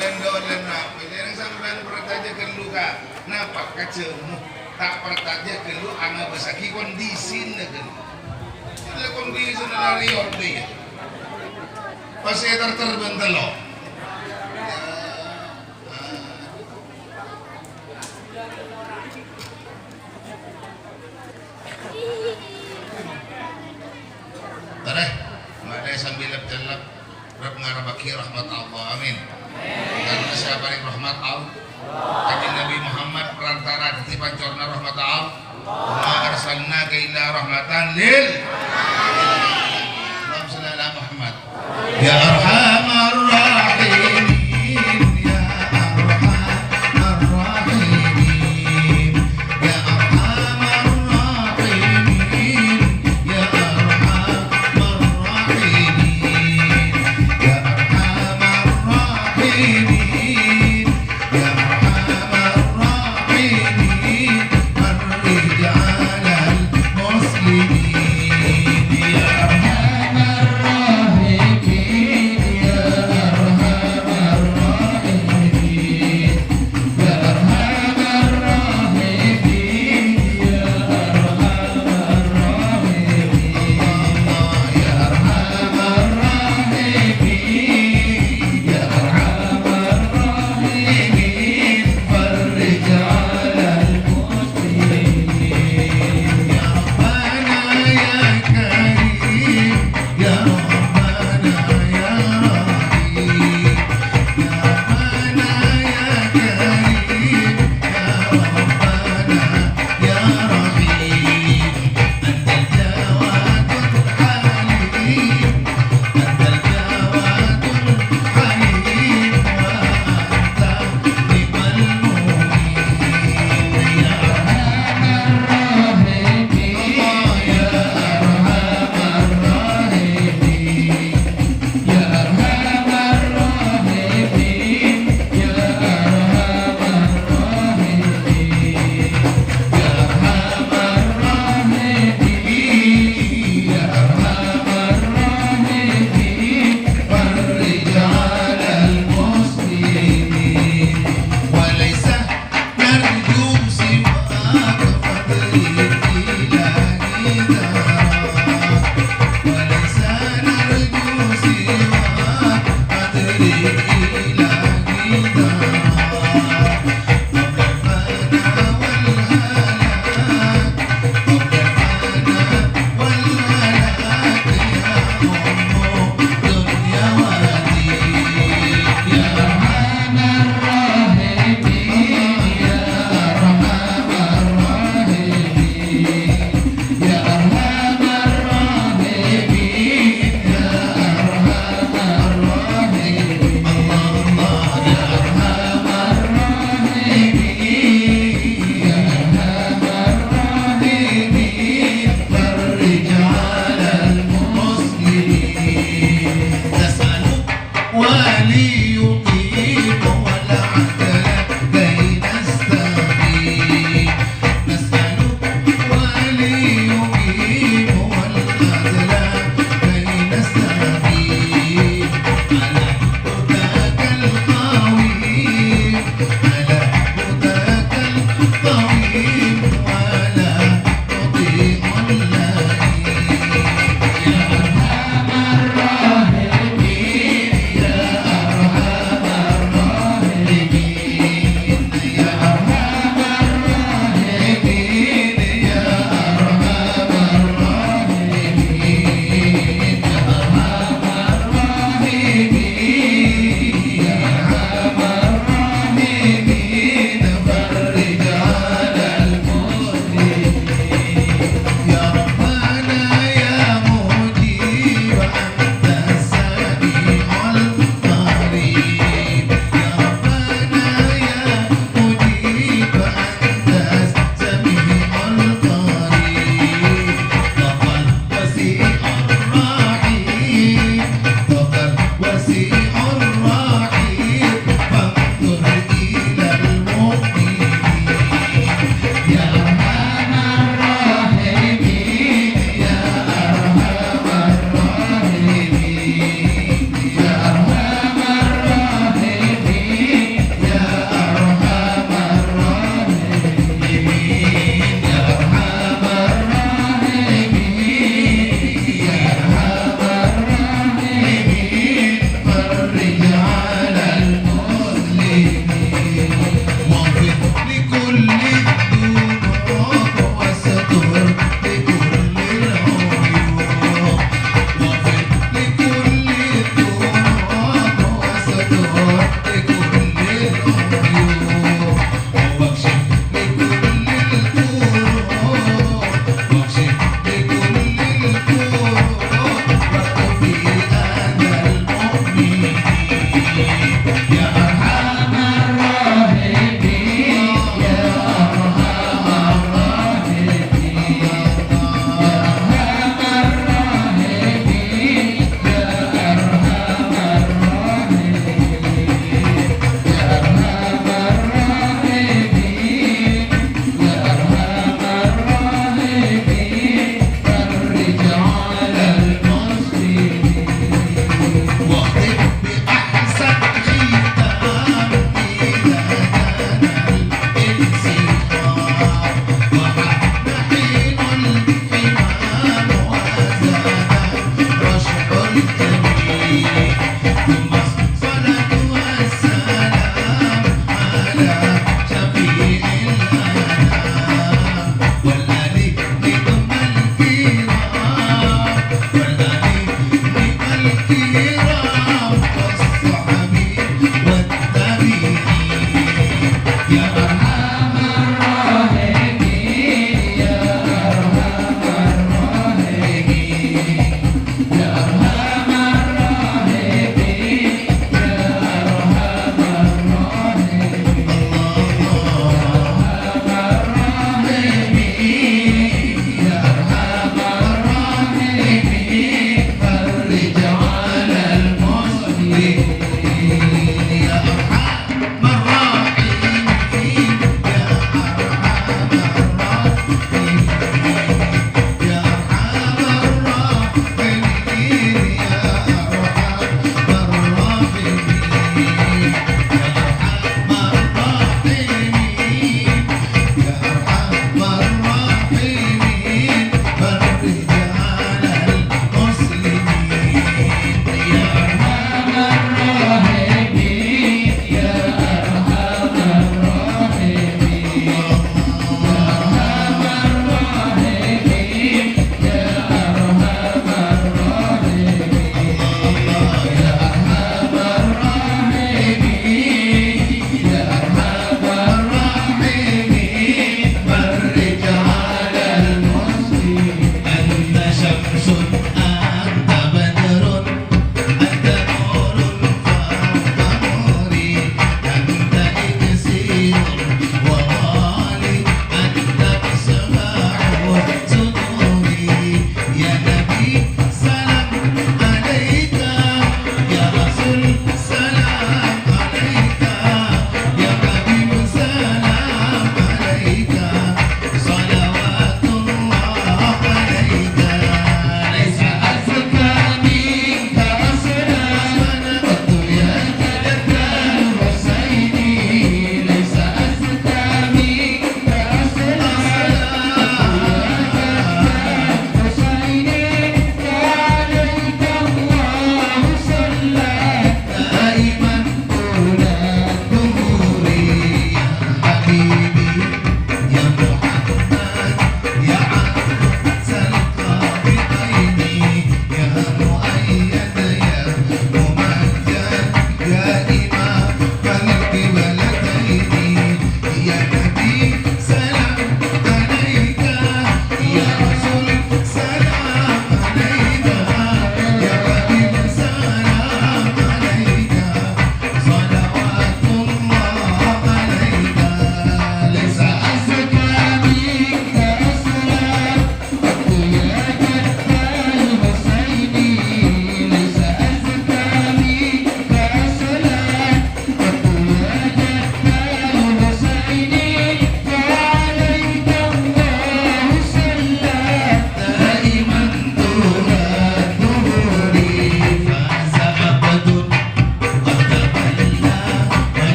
Lendo-lendo apa? Jârèng sampèyan parcajâ ghâllu ka napa? Ka jhâmo. Ta' parcajâ ghâllu angabâssaghi kondisina ghâllu. Ghâllu kondisina la rèya. Pas sè ter-ter bân tello. Tarè, ma'lè sambi lep-cellep, rep-ngarepaghi rahmat Allah. Amin. Karena sè aparèng rahmat Allah, Kanjeng Nabi Muhammad perantara dhâddhi pancorna rahmat Allah. "Wa ma arsalnaka illa rahmatan lil." Allahumma shalli ala Muhammad. Ya Arhamar Rahimin, ya Arhamar Rahimin, ya Arhamar Rahimin, ya Arhamar Rahimin, ya Arhamar Rahimin. يا أرحم الراحمين، فرج على المسلمين. يا أرحم الراحمين،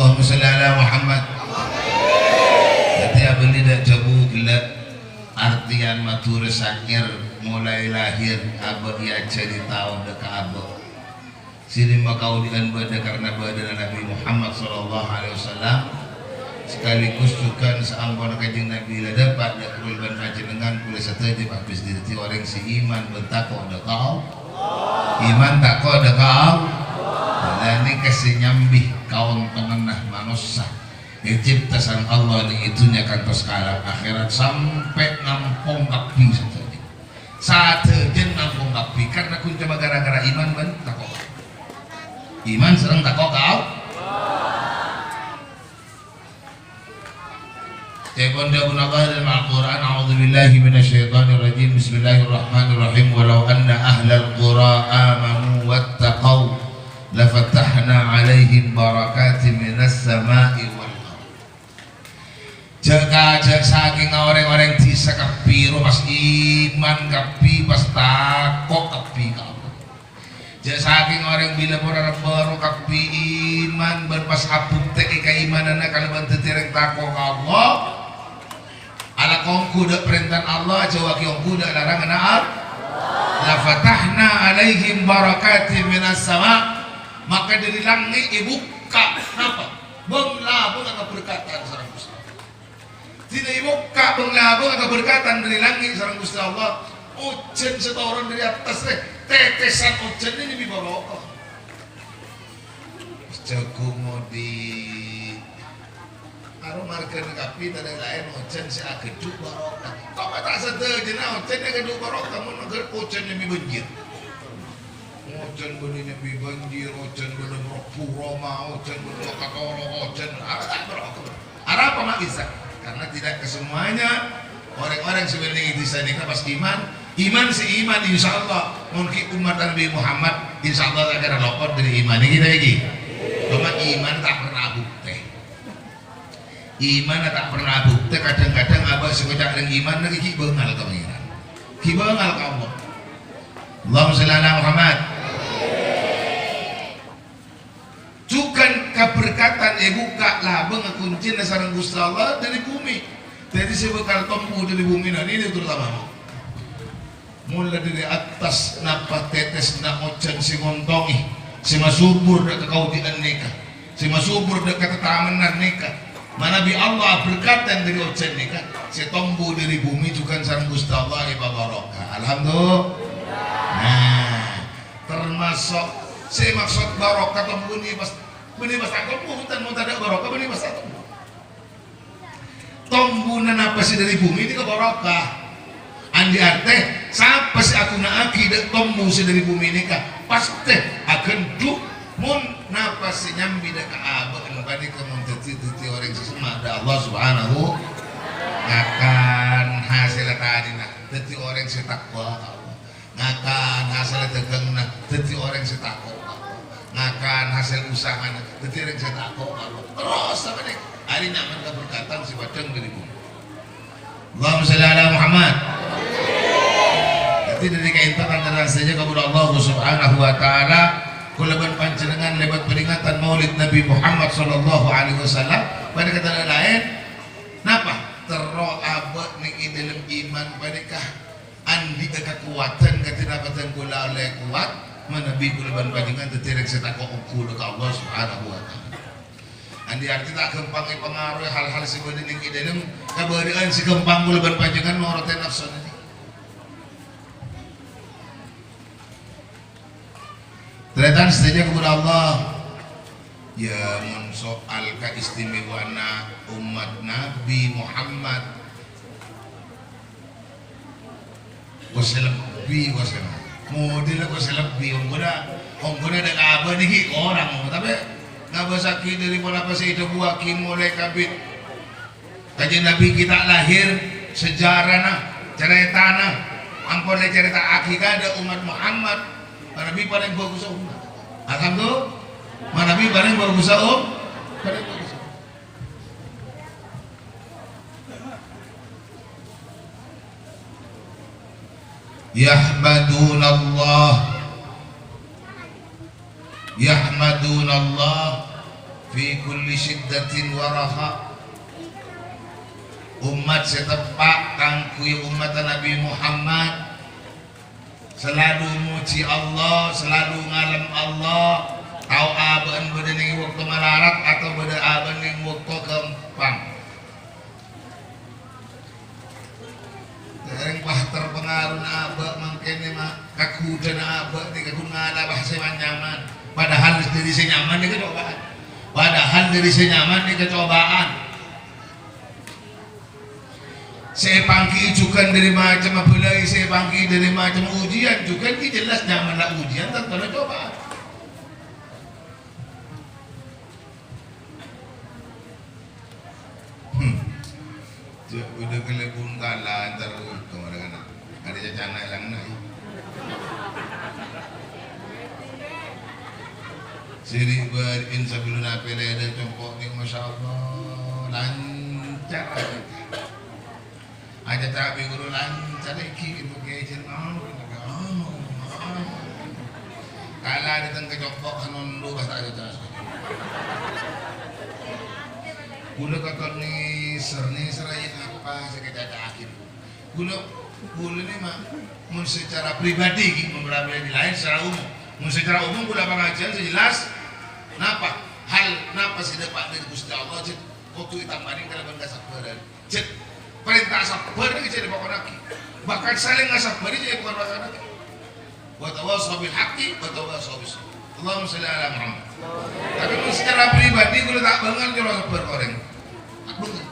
Allahumma shalli ala Muhammad. Dhâddhi abâli dâ' dhâbu ghellâ', artèyan Madhurâ Syair, molaè lahir abâ' èajhâri taon dâ' ka abâ'. Sè dimma kaodi'ân bâdâ karna bâdâna Nabi Muhammad sallallahu alaihi wasallam, sekaligus jhughân saamponna Kanjeng Nabi la dâpa' dâ' kaulâ bân panjhennengngan polè sadhâjâ pas dhâddhi orèng sè iman bân tako' dâ' ka Allah. Iman tako' dâ' ka Allah. La nèka sè nyambi kaontonganna manossa ècèpta sareng Allah nèng è dhunnya kantos ka alam akhèrat sampè' nampong kabbhi sadhâjâ. Sadhâjâ nampong kabbhi karna ghun coma ghârâ-ghârâ iman bân tako'. Iman sareng tako' ka Allah. Ca'èpon dhâbuna Allah dâlem Al-Qur'an, "A'udzubillahi minasyaitonirrajim. Bismillahirrahmanirrahim. Walau anna ahlal qura amanu wattaqau lafatahna 'alaihim barakatin minas sama'i wal ardh." Jhâ' kajhâ' sakènga orèng-orèng dhisa kabbhi, rowa pas iman kabbhi, pas tako' kabbhi ka Allah. Jhâ' sakèng orèng bilâ pora bârâ kabbhi iman bân pas abuktè'è kaimananna kalabân dhâddhi orèng tako' ka Allah. Alako ongghu dâ' parèntana Allah, ajhâuwâghi ongghu dâ' laranganna Allah. "La fatahna 'alaihim barakatim minas sama'." Maka dâri langngè' èbukka'. Napa? Bâng-labângnga kaberkatan sareng Ghustè Allah. Dina èbukka' bâng-labângnga kaberkatan dâri langngè' sareng Ghustè Allah. Ojhân sè toron dâri attas rè, tètèsan ojhân nè nyambi barokah. Jhâghung odi'. Aro marghâna kabbhi tadâ' laèn ojhân sè aghâdhu' barokah. Kok ta' sadhâjâna ojhân aghâdhu' barokah mon ojhân nyambi banjir. Ojhân bânnè nyambi banjir, ojhân bânnè mlebbhu roma, ojhân bânnè makatoro, ojhân. Apa ta' barokah? Arapa ma' bisa? Karena tidak kesemuanya orang-orang sè bânnè è dhisa nèka pas iman. Iman sè iman, insyaallah, mon ghi' ommat Nabi Muhammad, insyaallah ta' kèra lopot dâri iman. Nèka ta' nèka? Coma iman ta' pernah abuktè. Iman ta' pernah abuktè, kadhâng-kadhâng abâ' sè ngoca' rèng iman nèka ghi' bângal ka Pangèran. Ghi' bângal ka Allah. Allahumma shalli ala Muhammad. Jhughân kaberkatan èbukka' labângnga koncèna sareng Ghustè Allah dâri bhumè. Dhâddhi sè bhâkal tombu dâri bhumè nèka, ini terutama. Mola dâri attas napa tètèsanna ojhân sè ngontongè, sè masubur dâ' ka kaodi'ân nèka, sè masubur dâ' ka tatamennan nèka. Manabi Allah aberkatan dâri ojhân nèka, sè tombu dâri bhumè jhughân sareng Ghustè Allah èpabarokah. Alhamdulillah. Nah, Tamaso' sè maksod barokah tombu nè pas, bânnè pas ta' tombu, bhunten, mon tadâ' barokah, bânnè pas ta' tombu. Tombuna napa sè dâri bhumè nèka barokah. Andi' artè, sapa sè aghuna'aghi dâ' tombu sè dâri bhumè nèka, pastè aghândhu'. Mon napa sè nyambi dâ' ka abâ'na panèka mon dhâddhi, dhâddhi orèng sè semma' dâ' Allah Subhanahu, ngakan hasèlla tanèna, dhâddhi orèng sè takwa ka Allah. Ngakan hasèl dhâghângnga, dhâddhi orèng sè tako' ka Allah. Ngakan hasèl usahana, dhâddhi orèng sè tako' ka Allah. Terros sapanèka, arèya nyaman kaberkatan sè padhâng dâri bhumè. Allahumma shalli ala Muhammad. Dhâddhi, dâri ka'dinto, tarètan sadhâjâ kaulâ Allah Subhanahu wa Ta'ala, kaulâ bân panjhennengngan lèbât peringatan Maulid Nabi Muhammad sallallahu alaihi wasallam, panèka tadâ' laèn, napa? Terro abâ' nèng è dâlem iman panèka. Andi'â kakowadhân kadhi napa dhân kaulâ ollè kowat, manabi kaulâ bân panjhennengngan dhâddhi rèng sè tako' ongghu ka Allah Subhanahu wa Ta'ala. Andi' artè ta' ghâmpang èpangaroè hal-hal sè bâdâ nèng è dâlem kabârâ'ân sè ghâmpang kaulâ bân panjhennengngan norottè napsona. Tarètan sadhâjâ kaulâ Allah, ya, mon soal kaistimewaanna ommat Nabi Muhammad, kosè lebbi, kosè. Model kosè lebbi, ongghuna, ongghuna dâ' kabâ nèka korang, tapè ngabâsaghi dâri ponapa sè èdhâbuwâghi molaè kabit Kanjeng Nabi ghi' ta' lahir, sejarana, carètana, ampon ècarèta'aghi ka dâ' ommat Muhammad, manabi palèng bhâghussa ommat. Alhamdulillah, manabi palèng bhâghussa om-, palèng bhâghussa. Yahmadunallah. Yahmadunallah. Fi kulli syiddatin wa raha. Ommat sè teppa' kaangghuy ommatta Nabbhi Muhammad, salalu mojhi Allah, salalu ngalem Allah, tao abâ'na bâdâ neng bâkto malarat otabâ bâdâ abâ'na neng bâkto ghâmpang. Dâreng pas terpengaruhna abâ' mangkèn, ma', kaghudhâna abâ' nèka ghun ngala' pas sè nyaman. Padahal dâri sè nyaman nèka cobaan. Padahal dâri sè nyaman nèka cobaan. Sè èpangghi'i jhughân dâri macemma bâlâi, sè èpangghi'i dâri macemma ujian jhughân ghi' jelas nyaman la ujian, tanto la cobaan. Hmm. Jhâ' bâdâ kalèbun kala entar untung adâ' kana'. Adâ' cacana èlang na', yâ. Siri' bâri'in sabellunna pèlè dâ' compo' nèng, masyaallah, lancar. Aja tapi guru lancar iki, ibu kiai jeneng. Kala dâteng ka compo' kan ondo pas ta' jelas. Kulâ katon nèser, nèser aja apa sè kacaca'aghi. Kulâ, kulâ nè, ma', mon secara pribadi, ghi, mon pribadi laèn secara umum. Mon secara umum kulâ pangajiyân sè jelas, napa? Hal napa sè dâpa' dâri Ghustè Allah, jhâ' kodhu ètambâi kalabân kasabbhârân. Jhâ' parènta sabbhâr nèka jhâ' èpakonnaghi. Bahkan salèng ngasabbhâri jhâ' èpakonnaghi. Wa tawasau bil haqqi wa tawasau bis sabr. Allahumma shalli ala Muhammad. Tapè mon secara pribadi kulâ ta' bângal colo' sabbhâr ka orèng. Ta' bângal.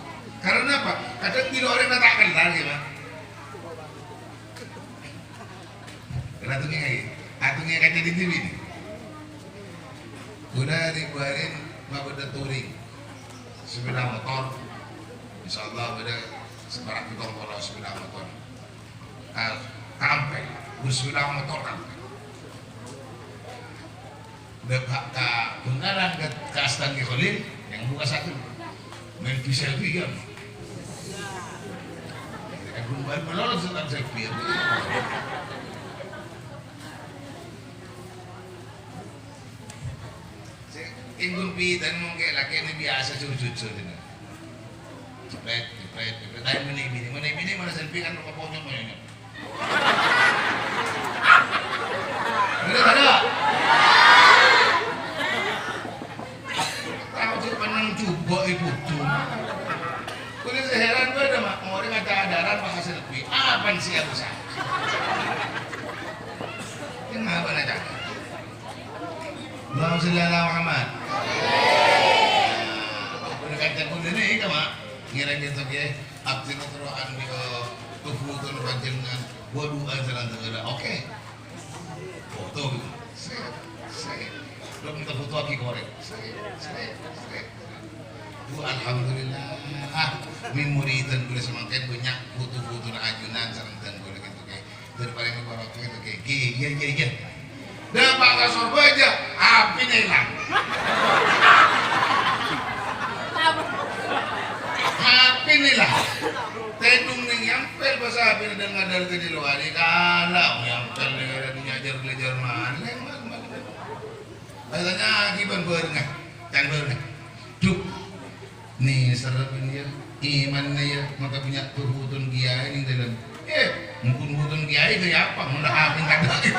Karena apa? Kadhâng bilâ orèng ta' kental, ghi, Pak. Kèra tongènga, ghi. Atongènga ka T V nèka. Kulâ ri-, bâri'in mabâdâ touring. Sepeda motor. Insyaallah bâdâ separak pitung puluh sepeda motor. Ka-, kampè. Bus sepeda motor kampè. Dâpa' ka Bengkalan, ka, ka Astana Khalil, yang buka satu. Main selfie, ya. Kan belum, belum selfie, ya. Sè èngghu bidhâna mongkè lakèna biyasa jujur-jujur, yâ. Jeprèt, jeprèt, jeprèt. Tapè mon binè, mon binè, mon selfie kan konyol-konyol. Bener, bener. Tao jhâ' pennang jhubâ' è bhudhung. Kulâ sè heran bâdâ, ma', orèng ada-adaran pas selfie. Apa sih aku sa-, Kenapa nanya? Allahumma shalli ala Muhammad. Nah, berkat jagung ini, kamu ngira gitu, ya. Abdi nutro andi, eh, tubuh tuh panjenengan. Waduh, ajaran tuh, oke. Foto gitu. Set, set. Belum kita foto lagi korek. Set, set, set. Bu, alhamdulillah. Ah, memori dan boleh semakin banyak foto-foto ajunan sareng dan boleh gitu, kayak. Daripada ini korok gitu, kayak, iya, iya, iya. Dâpa' ka Sorbhâjâ, HP-na èlang. HP-na èlang. Tèdung nèng nyèmpèl pas HP-na dengar dari tadi lo hari kala, nyèmpèl nèng ada nyajar belajar mana, mana, mana. Katanya akiban barengan, kan barengan. Duh, Nèser bân, yâ, imanna, yâ, maka bânnya' tubuh ton kiyaè nèng dâlem. Eh, mon tubuh ton kiyaè kaya apa? Mon HP tadâ'.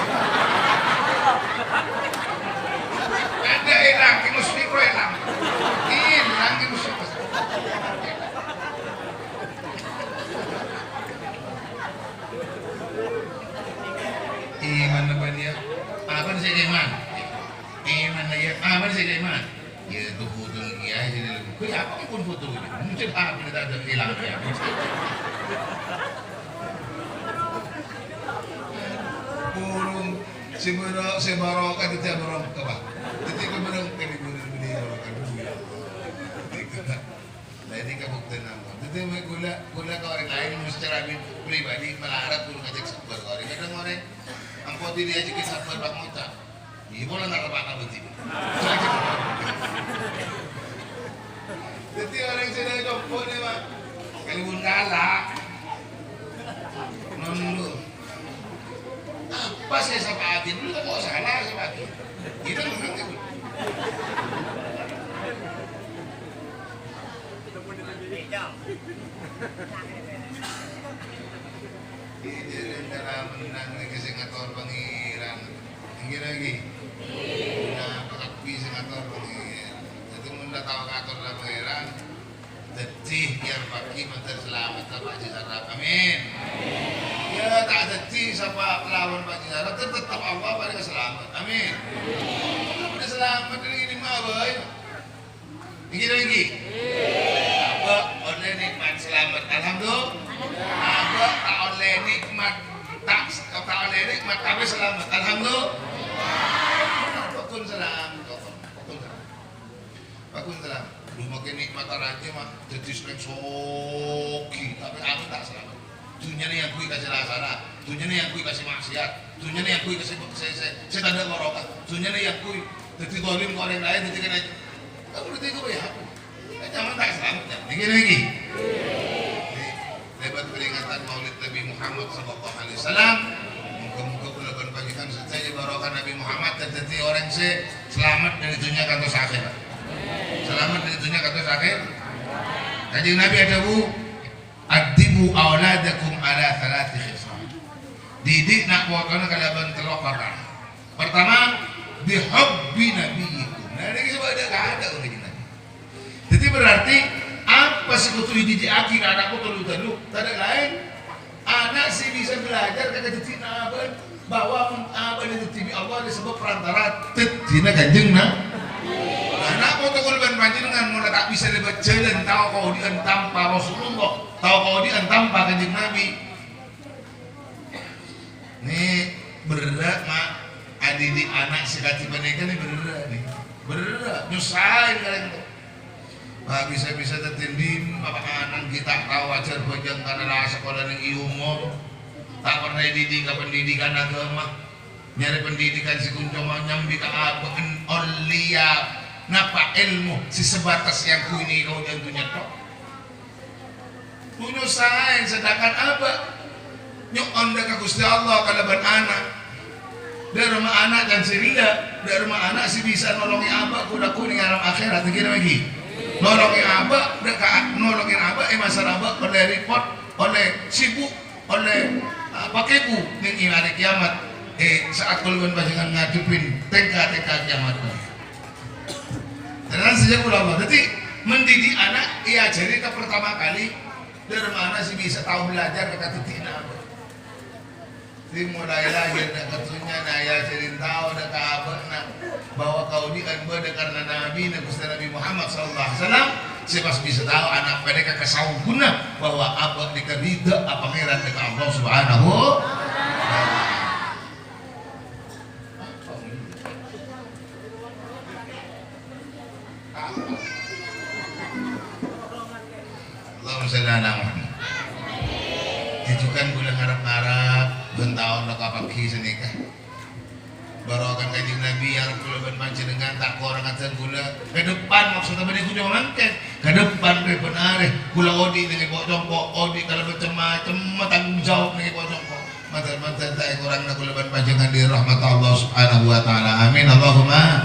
Tadâ' èlang, kè mesti kok èlang. Èlang, kè mesti pas. Imanna bân, yâ. Apa sih iman? Imanna, yâ. Apa sih iman? Yâ, tubuh ton kiyaè sini lagi. Kaya apa pun foto ini? Mungkin HP-na tadâ' èlang, yâ. Burung, sè bâro-, sè barokah, dhâddhi barokah, Pak. Dhâddhi kè barokah, kè budi-budi barokah dulu, yâ. Lah, ini kabuktian ampon. Dhâddhi, mè' ghulâ, ghulâ ka orèng laèn, secara bi-, pribadi, malarat, ghulâ ngajhâk sabbhâr ka orèng. Kadhâng orèng, ampon dhâddhi ajhâk sabbhâr, Pak, ngoca'. Iyâ, pola ngarep apa bhâdhi? Dhâddhi orèng sè nèng compo' nèka, Pak, kalèbun kala'. Nondu. Apa sè sapa'aghi? Lu kok salah sapa'aghi? Itu bener, itu. Iyâ, jârèya mennang nèka sè ngator Pangèran. Èngghi lagi. Nah, kabbhi sè ngator Pangèran. Dhâddhi, mon la tao ngator la Pangèran, dhâddhi, biar pagi mandhâr salamet, ta' Pak Haji Sarraf. Amin. Iyâ, ta' dhâddhi sapa lawan Pak Haji Sarraf, tet-, tetep Allah parèng salamet. Amin. Pada salamet, ini mah, boy. Èngghi, èngghi. Abâ' ollè nè'mat salamet. Alhamdulillah. Abâ' ta' ollè nè'mat, ta', ta' ollè nè'mat, tapè salamet. Alhamdulillah. Pokon salamet, pokon. Pokon salamet. Pokon salamet. Lu makè nè'mat rajâ, ma', dhâddhi sèrèng soghi, tapè abâ' ta' salamet. Dhunnyana èangghuy ka sè la-sala, dhunnyana èangghuy ka sè ma'siyat, dhunnyana èangghuy ka sè, sè, sè, sè tadâ' barokah, dhunnyana èangghuy dhâddhi zalim ka orèng laèn, dhâddhi kènè'. Kaulâ tèngghâ bhâi aku. Kan nyaman ta' salamet, ya. Nèka, nèka. Lèbât peringatan Maulid Nabi Muhammad sallallahu alaihi wasallam, moghâ-moghâ kaulâ bân panjhennengan sadhâjâ barokah Nabi Muhammad dhâddhi orèng sè salamet dâri dhunnya kantos akhèrat. Salamet dâri dhunnya kantos akhèr. Kanjeng Nabi adhâbu, "Addibu auladakum ala thalathi khisal." Didik na' potona kalabân tello' parkara. Pertama, bihubbi nabiyyikum. Nah, nèka sè bâdâ kaadâ' Kanjeng Nabi. Dhâddhi, berarti apa sè kodhu èdidi'aghi ka ana' poto lu-, tadâ' laèn? Ana' sè bisa belajar ka kadhâddhiyânna abâ', bahwa abâ'na dhâddhi bi' Allah disebut perantara dhâddhiyâna Kanjeng Na-, ana' poto kaulâ bân panjhennengan mon la ta' bisa lèbât jhâlân tao kaodi'ân tanpa Rasulullah, tao kaodi'ân tanpa Kanjeng Nabi. Nè, berrâ', Ma'. Adidik ana' sè kadhi panèka nè berrâ', nè. Berrâ', nyossaè kalèng to. Pas bisa-bisa dhâddhi dhimma, Pak, ana' ghi' ta' tao ajhâr bhâjâng karana la sakola nèng è umum. Ta' pernah èdidik ka pendidikan agama. Nyarè pendidikan sè ghun coma nyambi ka abâ' en-, ollèya napa èlmo sè sebatas èangghuy nèka ojhân dhunnya tok. Bunyo saè, sedangkan abâ' nyo'on dâ' ka Ghustè Allah kalabân ana'. Dâ' remma ana' can sè ella, dâ' remma ana' sè bisa nolongè abâ' ko-, lako nèng alam akhèrat, kèra bâgi. Nolongè abâ', dâ' ka-, nolongè abâ' è masa abâ' ollè repot, ollè sibuk, ollè, ah, pakèbu nèng è arè kèyamat, è sa'at kaulâ bân panjhennengan ngadhebbhi tèngka-tèngka kèyamat. Terus saja ulama. Dhâddhi, mendidik anak èajhâri ka pertama kali dâ' remma ana' sè bisa tao belajar ka kadhâddhiyânna abâ'. Dimulai lahir dâ' ka dhunnya, na, èajhâri tao dâ' ka abâ'na bahwa kaodi'ân bâdâ karna Nabina Ghustè Nabi Muhammad sallallahu alaihi wasallam, sè pas bisa tao ana' panèka kasaongghuna bahwa abâ' nèka ridha ka Pangèran dâ' ka Allah Subhanahu wa Ta'ala. Allahumma shalli ala Muhammad. Jhughân kaulâ ngarep-ngarep bân taon la ka paghi sanèka. Barokah Kanjeng Nabi, ya Rabbul bân panjhennengan ta' korang ajhân kaulâ. Ka depan, maksudnya bânnè ghun coma mangkèn. Ka depan, rè bân arè, kaulâ odi' nèng èpo' compo', odi' kalabân cem-macemma tanggung jawab nèng èpo' compo'. Mandhâr-mandhâr ta' èkorangna kaulâ bân panjhennengan dâri rahmat Allah Subhanahu wa Ta'ala. Amin, Allahumma.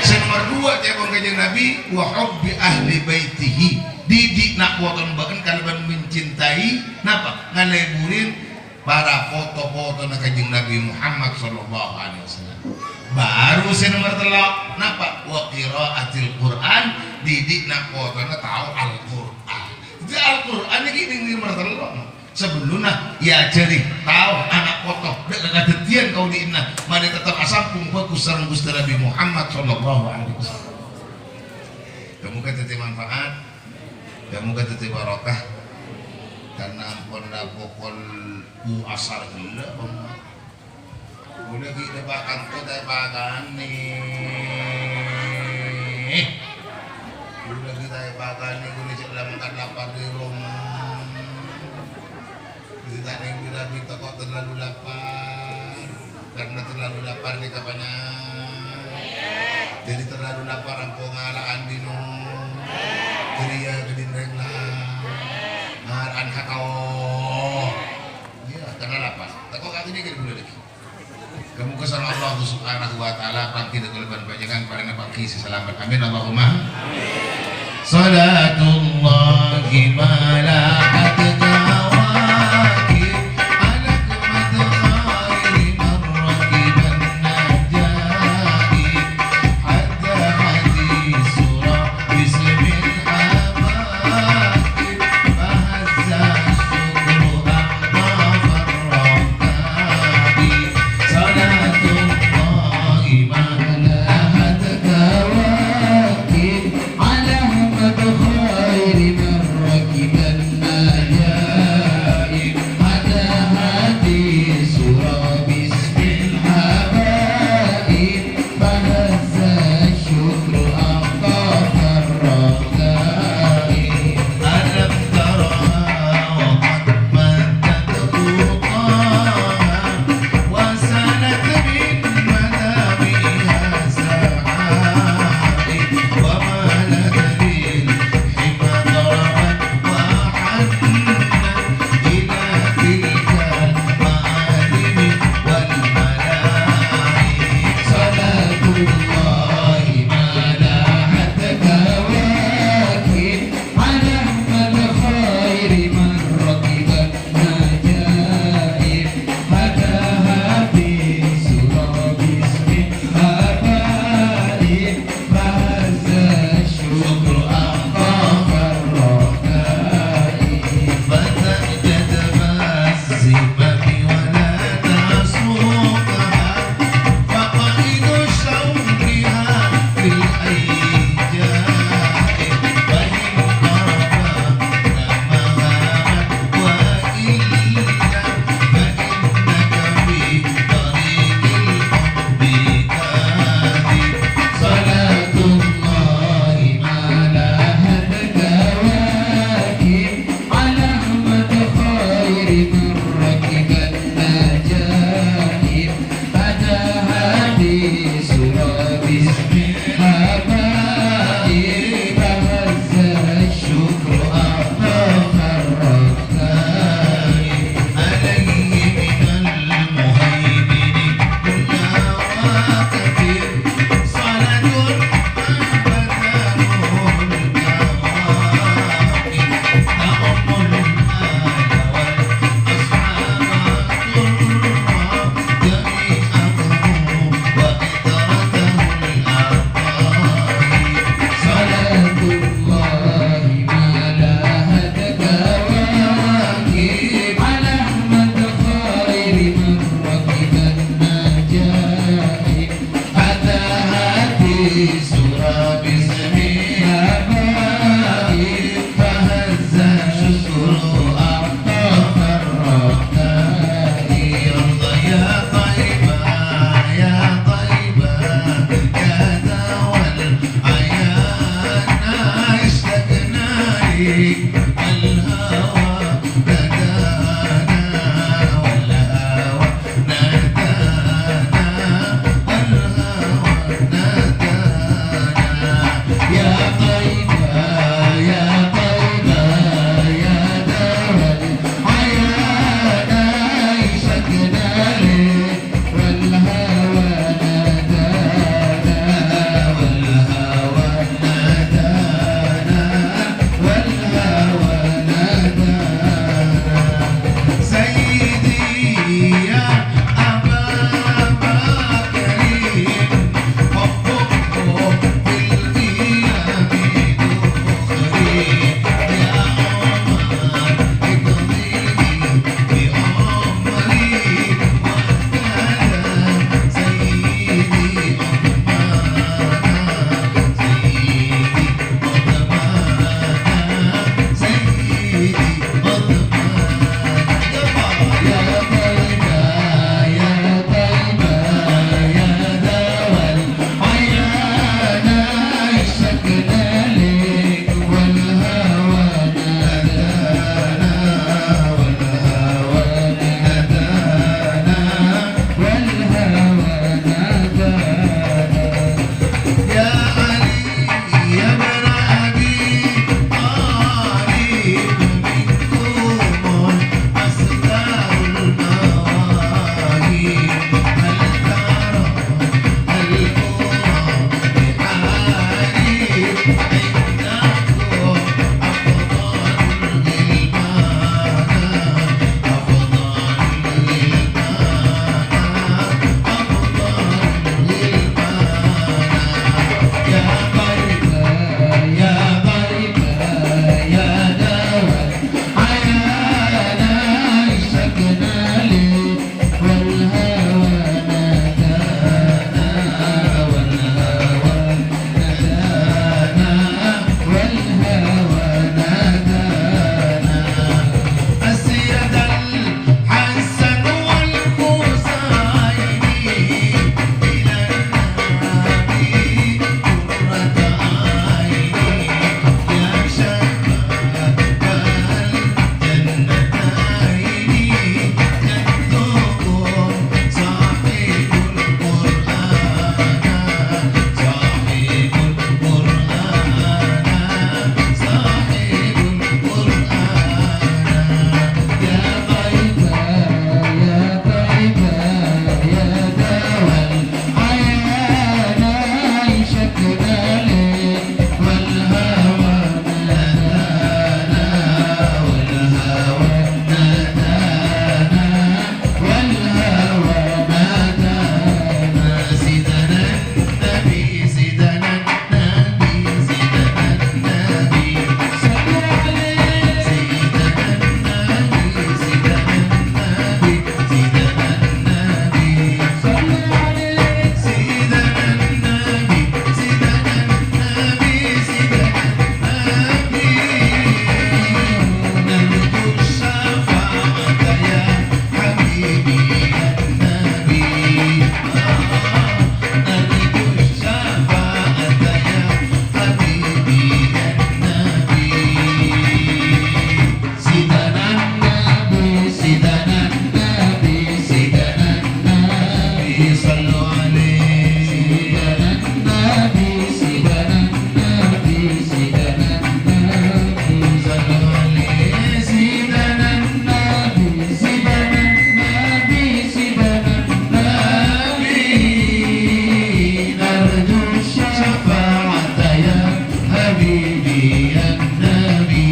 Sè nomer duwâ', ca'èpon Kanjeng Nabi, "Wa hubbi ahli baitihi." Didik na' potona bâ'en kalabân mencintai, napa? Ngalèburè para poto-potona Kanjeng Nabi Muhammad sallallahu alaihi wasallam. Baru sè nomer tello', napa? "Wa qiraatil Qur'an." Didik na' potona tao Al-Qur'an. Dhâddhi Al-Qur'an nèka nèng nomer tello'. Sabellunna èajhâri tao ana' poto dâ' ka kadhâddhiyân kaodi'ânna, marè tettep asampung bhâghus sareng Ghustè Nabi Muhammad sallallahu alaihi wasallam. Moghâ dhâddhi manfaat, moghâ dhâddhi barokah. Karna ampon la pokol asar ghellâ', Bang. Kaulâ ghi' dâpa' kanto ta' èpakanè. Kaulâ ghi' ta' èpakanè, kaulâ cè' la mangkat lapar dâri roma. Dhâddhi ta' nèng bira-bira kok terlalu lapar. Karna terlalu lapar nèka panyakèt. Dhâddhi terlalu lapar ampo ngala'an dinong. Dhâddhi ya kadinreng la. Ngala'an hakao. Iyâ, karna lapar. Tako' ka'dinto kaulâ lagi. Moghâ sareng Allah Subhanahu wa Ta'ala paghi dâ' kaulâ bân panjhennengan parèngna paghi sè salamet. Amin, Allahumma. Shalatullah ما لاحت كواكب، على أحمد خير من ركب النجائب. حدى حديث رب باسم الحبائب، فهز الشكر أعضاء الركائب. صلاة الله ما لاحت كواكب، على أحمد خير من ركب النجائب. صلوا عليه سيدنا النبي، سيدنا النبي، سيدنا النبي. صلوا عليه سيدنا النبي، سيدنا النبي، سيدنا النبي. نرجو الشفاعة يا حبيبي يا النبي،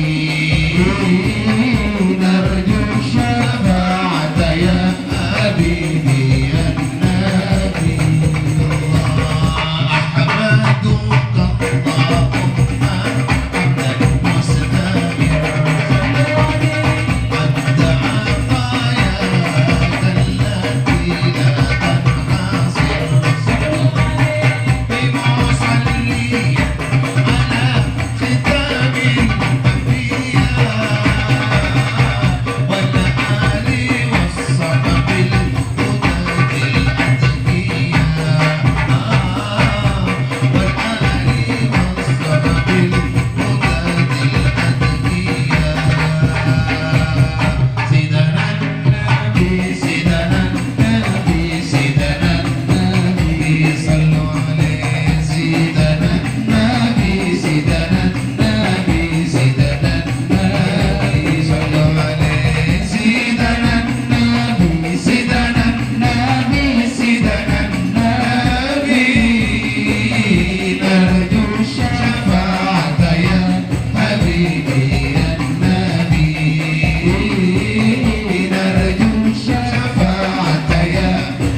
نرجو الشفاعة يا حبيبي يا النبي. أحمدك اللهم حمدا مستمرا، قد عطاياك التي لا تنحصر. بمصليا على ختام الأنبياء والآل والصحب الهداة الأتقياء، والآل والصحب الهداة الأتقياء. سيدنا النبي، سيدنا النبي، سيدنا النبي، صلوا عليه. سيدنا النبي، سيدنا النبي، سيدنا النبي، صلوا عليه. سيدنا النبي، سيدنا النبي، سيدنا النبي، نرجو الشفاعة يا حبيبي يا النبي، نرجو الشفاعة يا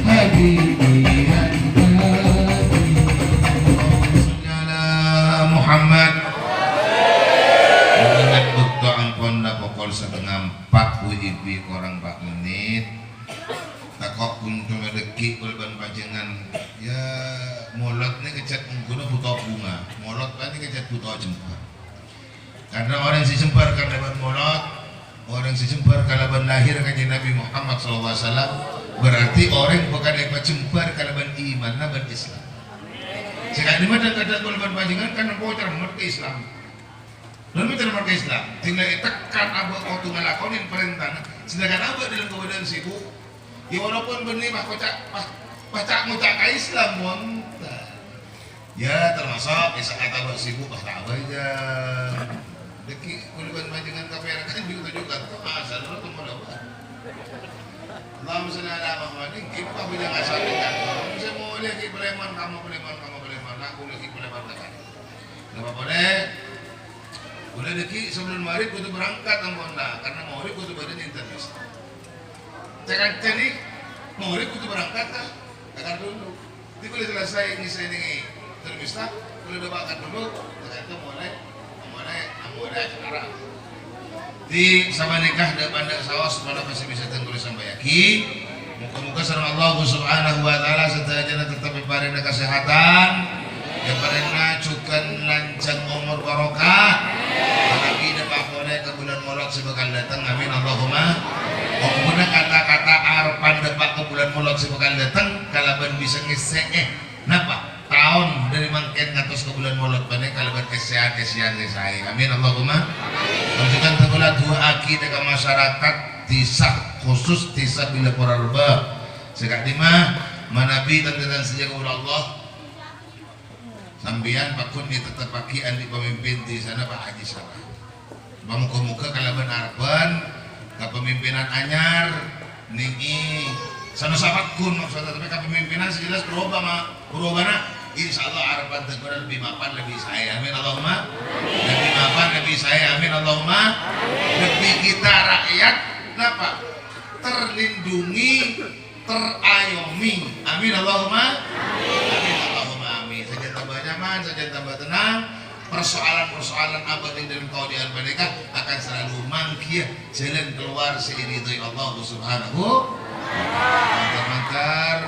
حبيبي يا النبي. اللهم صل على محمد. Ingat, bâkto ampon la pokol satengnga empa' W I B, korang empa' mennit. Tako' ghun coma dhâggi' kalabân panjhennengngan. Ya, molod nèka cè' ongghuna bhuto bhunga. Molod panèka cè' bhuto jembhâr. Karna orèng sè jembhâr kalabân molod, orèng sè jembhâr kalabân lahir Kanjeng Nabi Muhammad sallallahu alaihi wasallam, berarti orèng bhâkal èpajembhâr kalabân imanna bân Islam. Sè ka'dimma dhâng-kadhâng kalabân panjhennengngan kan nempo cermet ka Islam. Lha, mèter marka Islam, tinggal ètekan abâ' kodhu ngalakonè parèntana, sedangkan abâ' dâlem kabâdâ'ân sibuk. Ya, walaupun bânnè pas koca', pas, pas ca'-ngoca' ka Islam, mon. Ya, termasuk, ya, saat abâ' sibuk, pas ta' abâ' ya. Dhâggi', kaulâ bân panjhennengngan kapèrakan ju-, tojukan, asal lu temu abâ'. Allahumma shalli ala Muhammad, ini gimana bilang asal kita? Bisa mau lihat di Palembang, kamu Palembang, kamu Palembang, aku lagi Palembang, kamu. Napa polè? Kaulâ dhâggi' sabellunna maghrib kodhu berangkat ampon, la, karna maghrib kodhu bâdâ nèntar mèsta. Tèkan kènè' maghrib kodhu berangkat, la, ka Kardulu. Dhâggi' kaulâ selesai ngèssènè nèntar mèsta, kaulâ dâpa' ka Kardulu, tèkan kènè' molè, molè, molè acara. Di sapanèka dâ'-pandâ' saos ponapa sè bisa dhâng kaulâ sampayaghi. Moga-moga sareng Allah Subhanahu wa Ta'ala sadhâjâna tetep èparèngana kasèhadhân, èparèngana jhughân lanjhâng omor barokah. Manabi dâpa' polè ka bulân Molod sè bhâkal dâteng. Amin, Allahumma. Ongghuna kata-kata arebbhân dâpa' ka bulân Molod sè bhâkal dâteng kalabân bisa ngèssè'è. Napa? Taon dâri mangkèn ngantos ka bulân Molod panèka kalabân èssè'an-èssè'an sè saè. Amin, Allahumma. Lanjhutang kaulâ du'aaghi ka masyarakat dhisa, khusus dhisa Bilâ Purarba. Sè ka'dimma, manabi tan-tarètan sadhâjâ kaulâ Allah, sampèyan pagghun ètettepaghi andi' pamimpin dhisana Pak Haji Sarah. Moga-moga kalabân arebbhân kapamimpinan anyar nèngghi sano sapaghun maksudnya, tapè kapamimpinan sè jelas berubah, ma-, berubahna, insyaallah arebbhân dhâgghuna lebbi mapan, lebbi saè. Amin, Allahumma. Lebbi mapan, lebbi saè. Amin, Allahumma. Lebbi kita rakyat, napa? Terlindungi, terayomi. Amin, Allahumma. Amin, Allahumma, amin. Sajân tambah nyaman, sajân tambah tenang. Persoalan-persoalan abâ' è dâlem kaodi'ân panèka akan selalu manggiyâ jhâlân keluar sè èridhoi Allah Subhanahu. Mandhâr-mandhâr,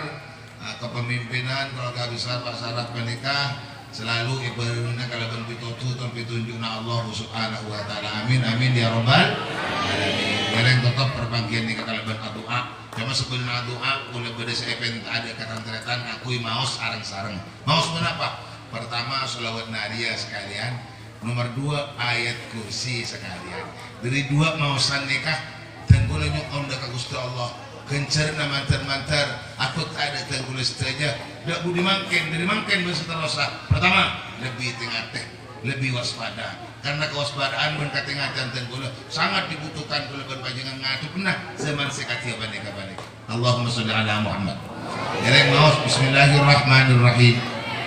ah, kepemimpinan keluarga besar Pak Sarah panèka selalu èbhârengngana kalabân pitodu' ton pitonjuna Allah Subhanahu wa Ta'ala. Amin, amin, ya rabbal alamin. Ngèrèng totop parpangghiyân nèka kalabân adu'a. Coma sabellunna adu'a, kaulâ bâdâ sè èpènta dâ' ka tan-tarètan, kaangghuy maos sareng-sareng. Maos ponapa? Pertama, sholawat nariyah sakalèyan. Nomor dua, ayat kursi sakalèyan. Dâri dua maosan nèka, dhâng kaulâ nyo'on dâ' ka Ghustè Allah. Ghânjhârânna mandhâr-mandhâr, aghut tadâ' dhân kaulâ sadhâjâ. Dâ' budi mangkèn, dâri mangkèn bân saterrossa. Pertama, lebbi tè-ngatè, lebbi waspada. Karena kewaspadaan bân katè-ngatèyan dhân kaulâ sangat dibutuhkan kaulâ bân panjhennengngan ngadhebbhâ zaman sè kadhi panèka panèka. Allahumma sholli ala Muhammad. Ngèrèng maos, Bismillahirrahmanirrahim.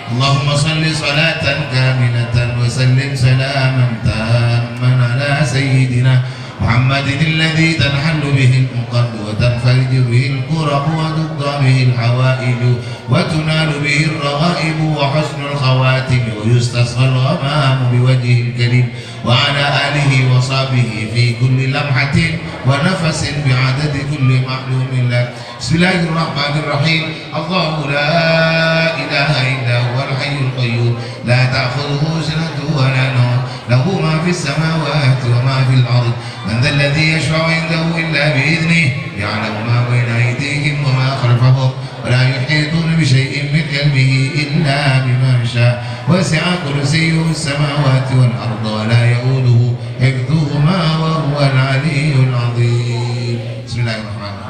Allahumma sholli sholatan kamilatan wa sallim salaman tamman ala sayyidina Muhammadin alladzi tanhallu bihil uqad wa tanfariju bihil kurab wa tuqda bihil hawaiju wa tunalu bihir ragaibu wa husnul khawatim wa yustasqal ghamamu biwajhihil karim wa ala alihi wa sahbihi fi kulli lamhatin wa nafasin bi'adadi kulli ma'lumin lak. Bismillahirrahmanirrahim. Allahu la ilaha illa huwal hayyul qayyum. La ta'khudhuhu sinatun wa la nawm. Lahu ma fis samawati wa ma fil ard. Man dzal ladzi yashfa'u 'indahu illa bi idznih. Ya'lamu ma baina aydihim wa ma khalfahum. Wa la yuhituna bi syai'in min 'ilmihi illa bima sya'. Wasi'a kursiyyuhus samawati wal ard. Wa la ya'uduhu hifdhuhuma wa huwal 'aliyyul 'azhim. Bismillahirrahmanirrahim.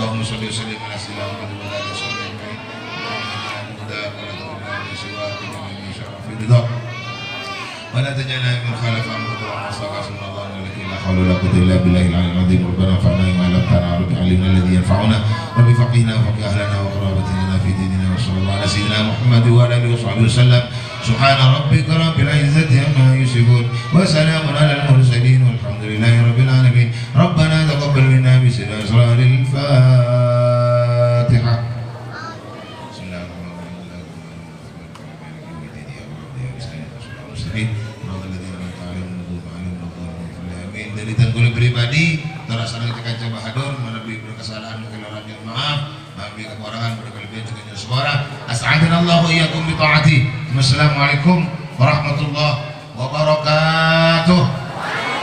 Allahumma shalli wa sallim ala sayyidina Muhammad wa ala alihi wa sahbihi ajma'in. Wa la taj'alna mimman khalafa amrahu wa 'asha. Hasbunallahu wa ni'mal wakil. La haula wa la quwwata illa billahil 'aliyyil 'azhim. Rabbana anfa'na bima 'allamtana. Rabbi 'allimna alladhi yanfa'una. Rabbi faqqihna wa faqqih ahlana wa qarabatina fi dinina. Wa sallallahu ala sayyidina Muhammad wa ala alihi wa sahbihi wa sallam. Subhana rabbika rabbil izzati amma yasifun. Wa salamun alal mursalin. Walhamdulillahi rabbil alamin. Rabbana taqabbal minna bi sirri asraril Fatihah. Bismillahirrahmanirrahim. Dari tanggul pribadi, terasa dengan kanca Bahadur, menabi berkesalahan, mungkin orang yang maaf, maaf di kekurangan, berkelebihan, dengan suara. Astagfirullah wa iyyakum bi taati. Wassalamualaikum warahmatullahi wabarakatuh.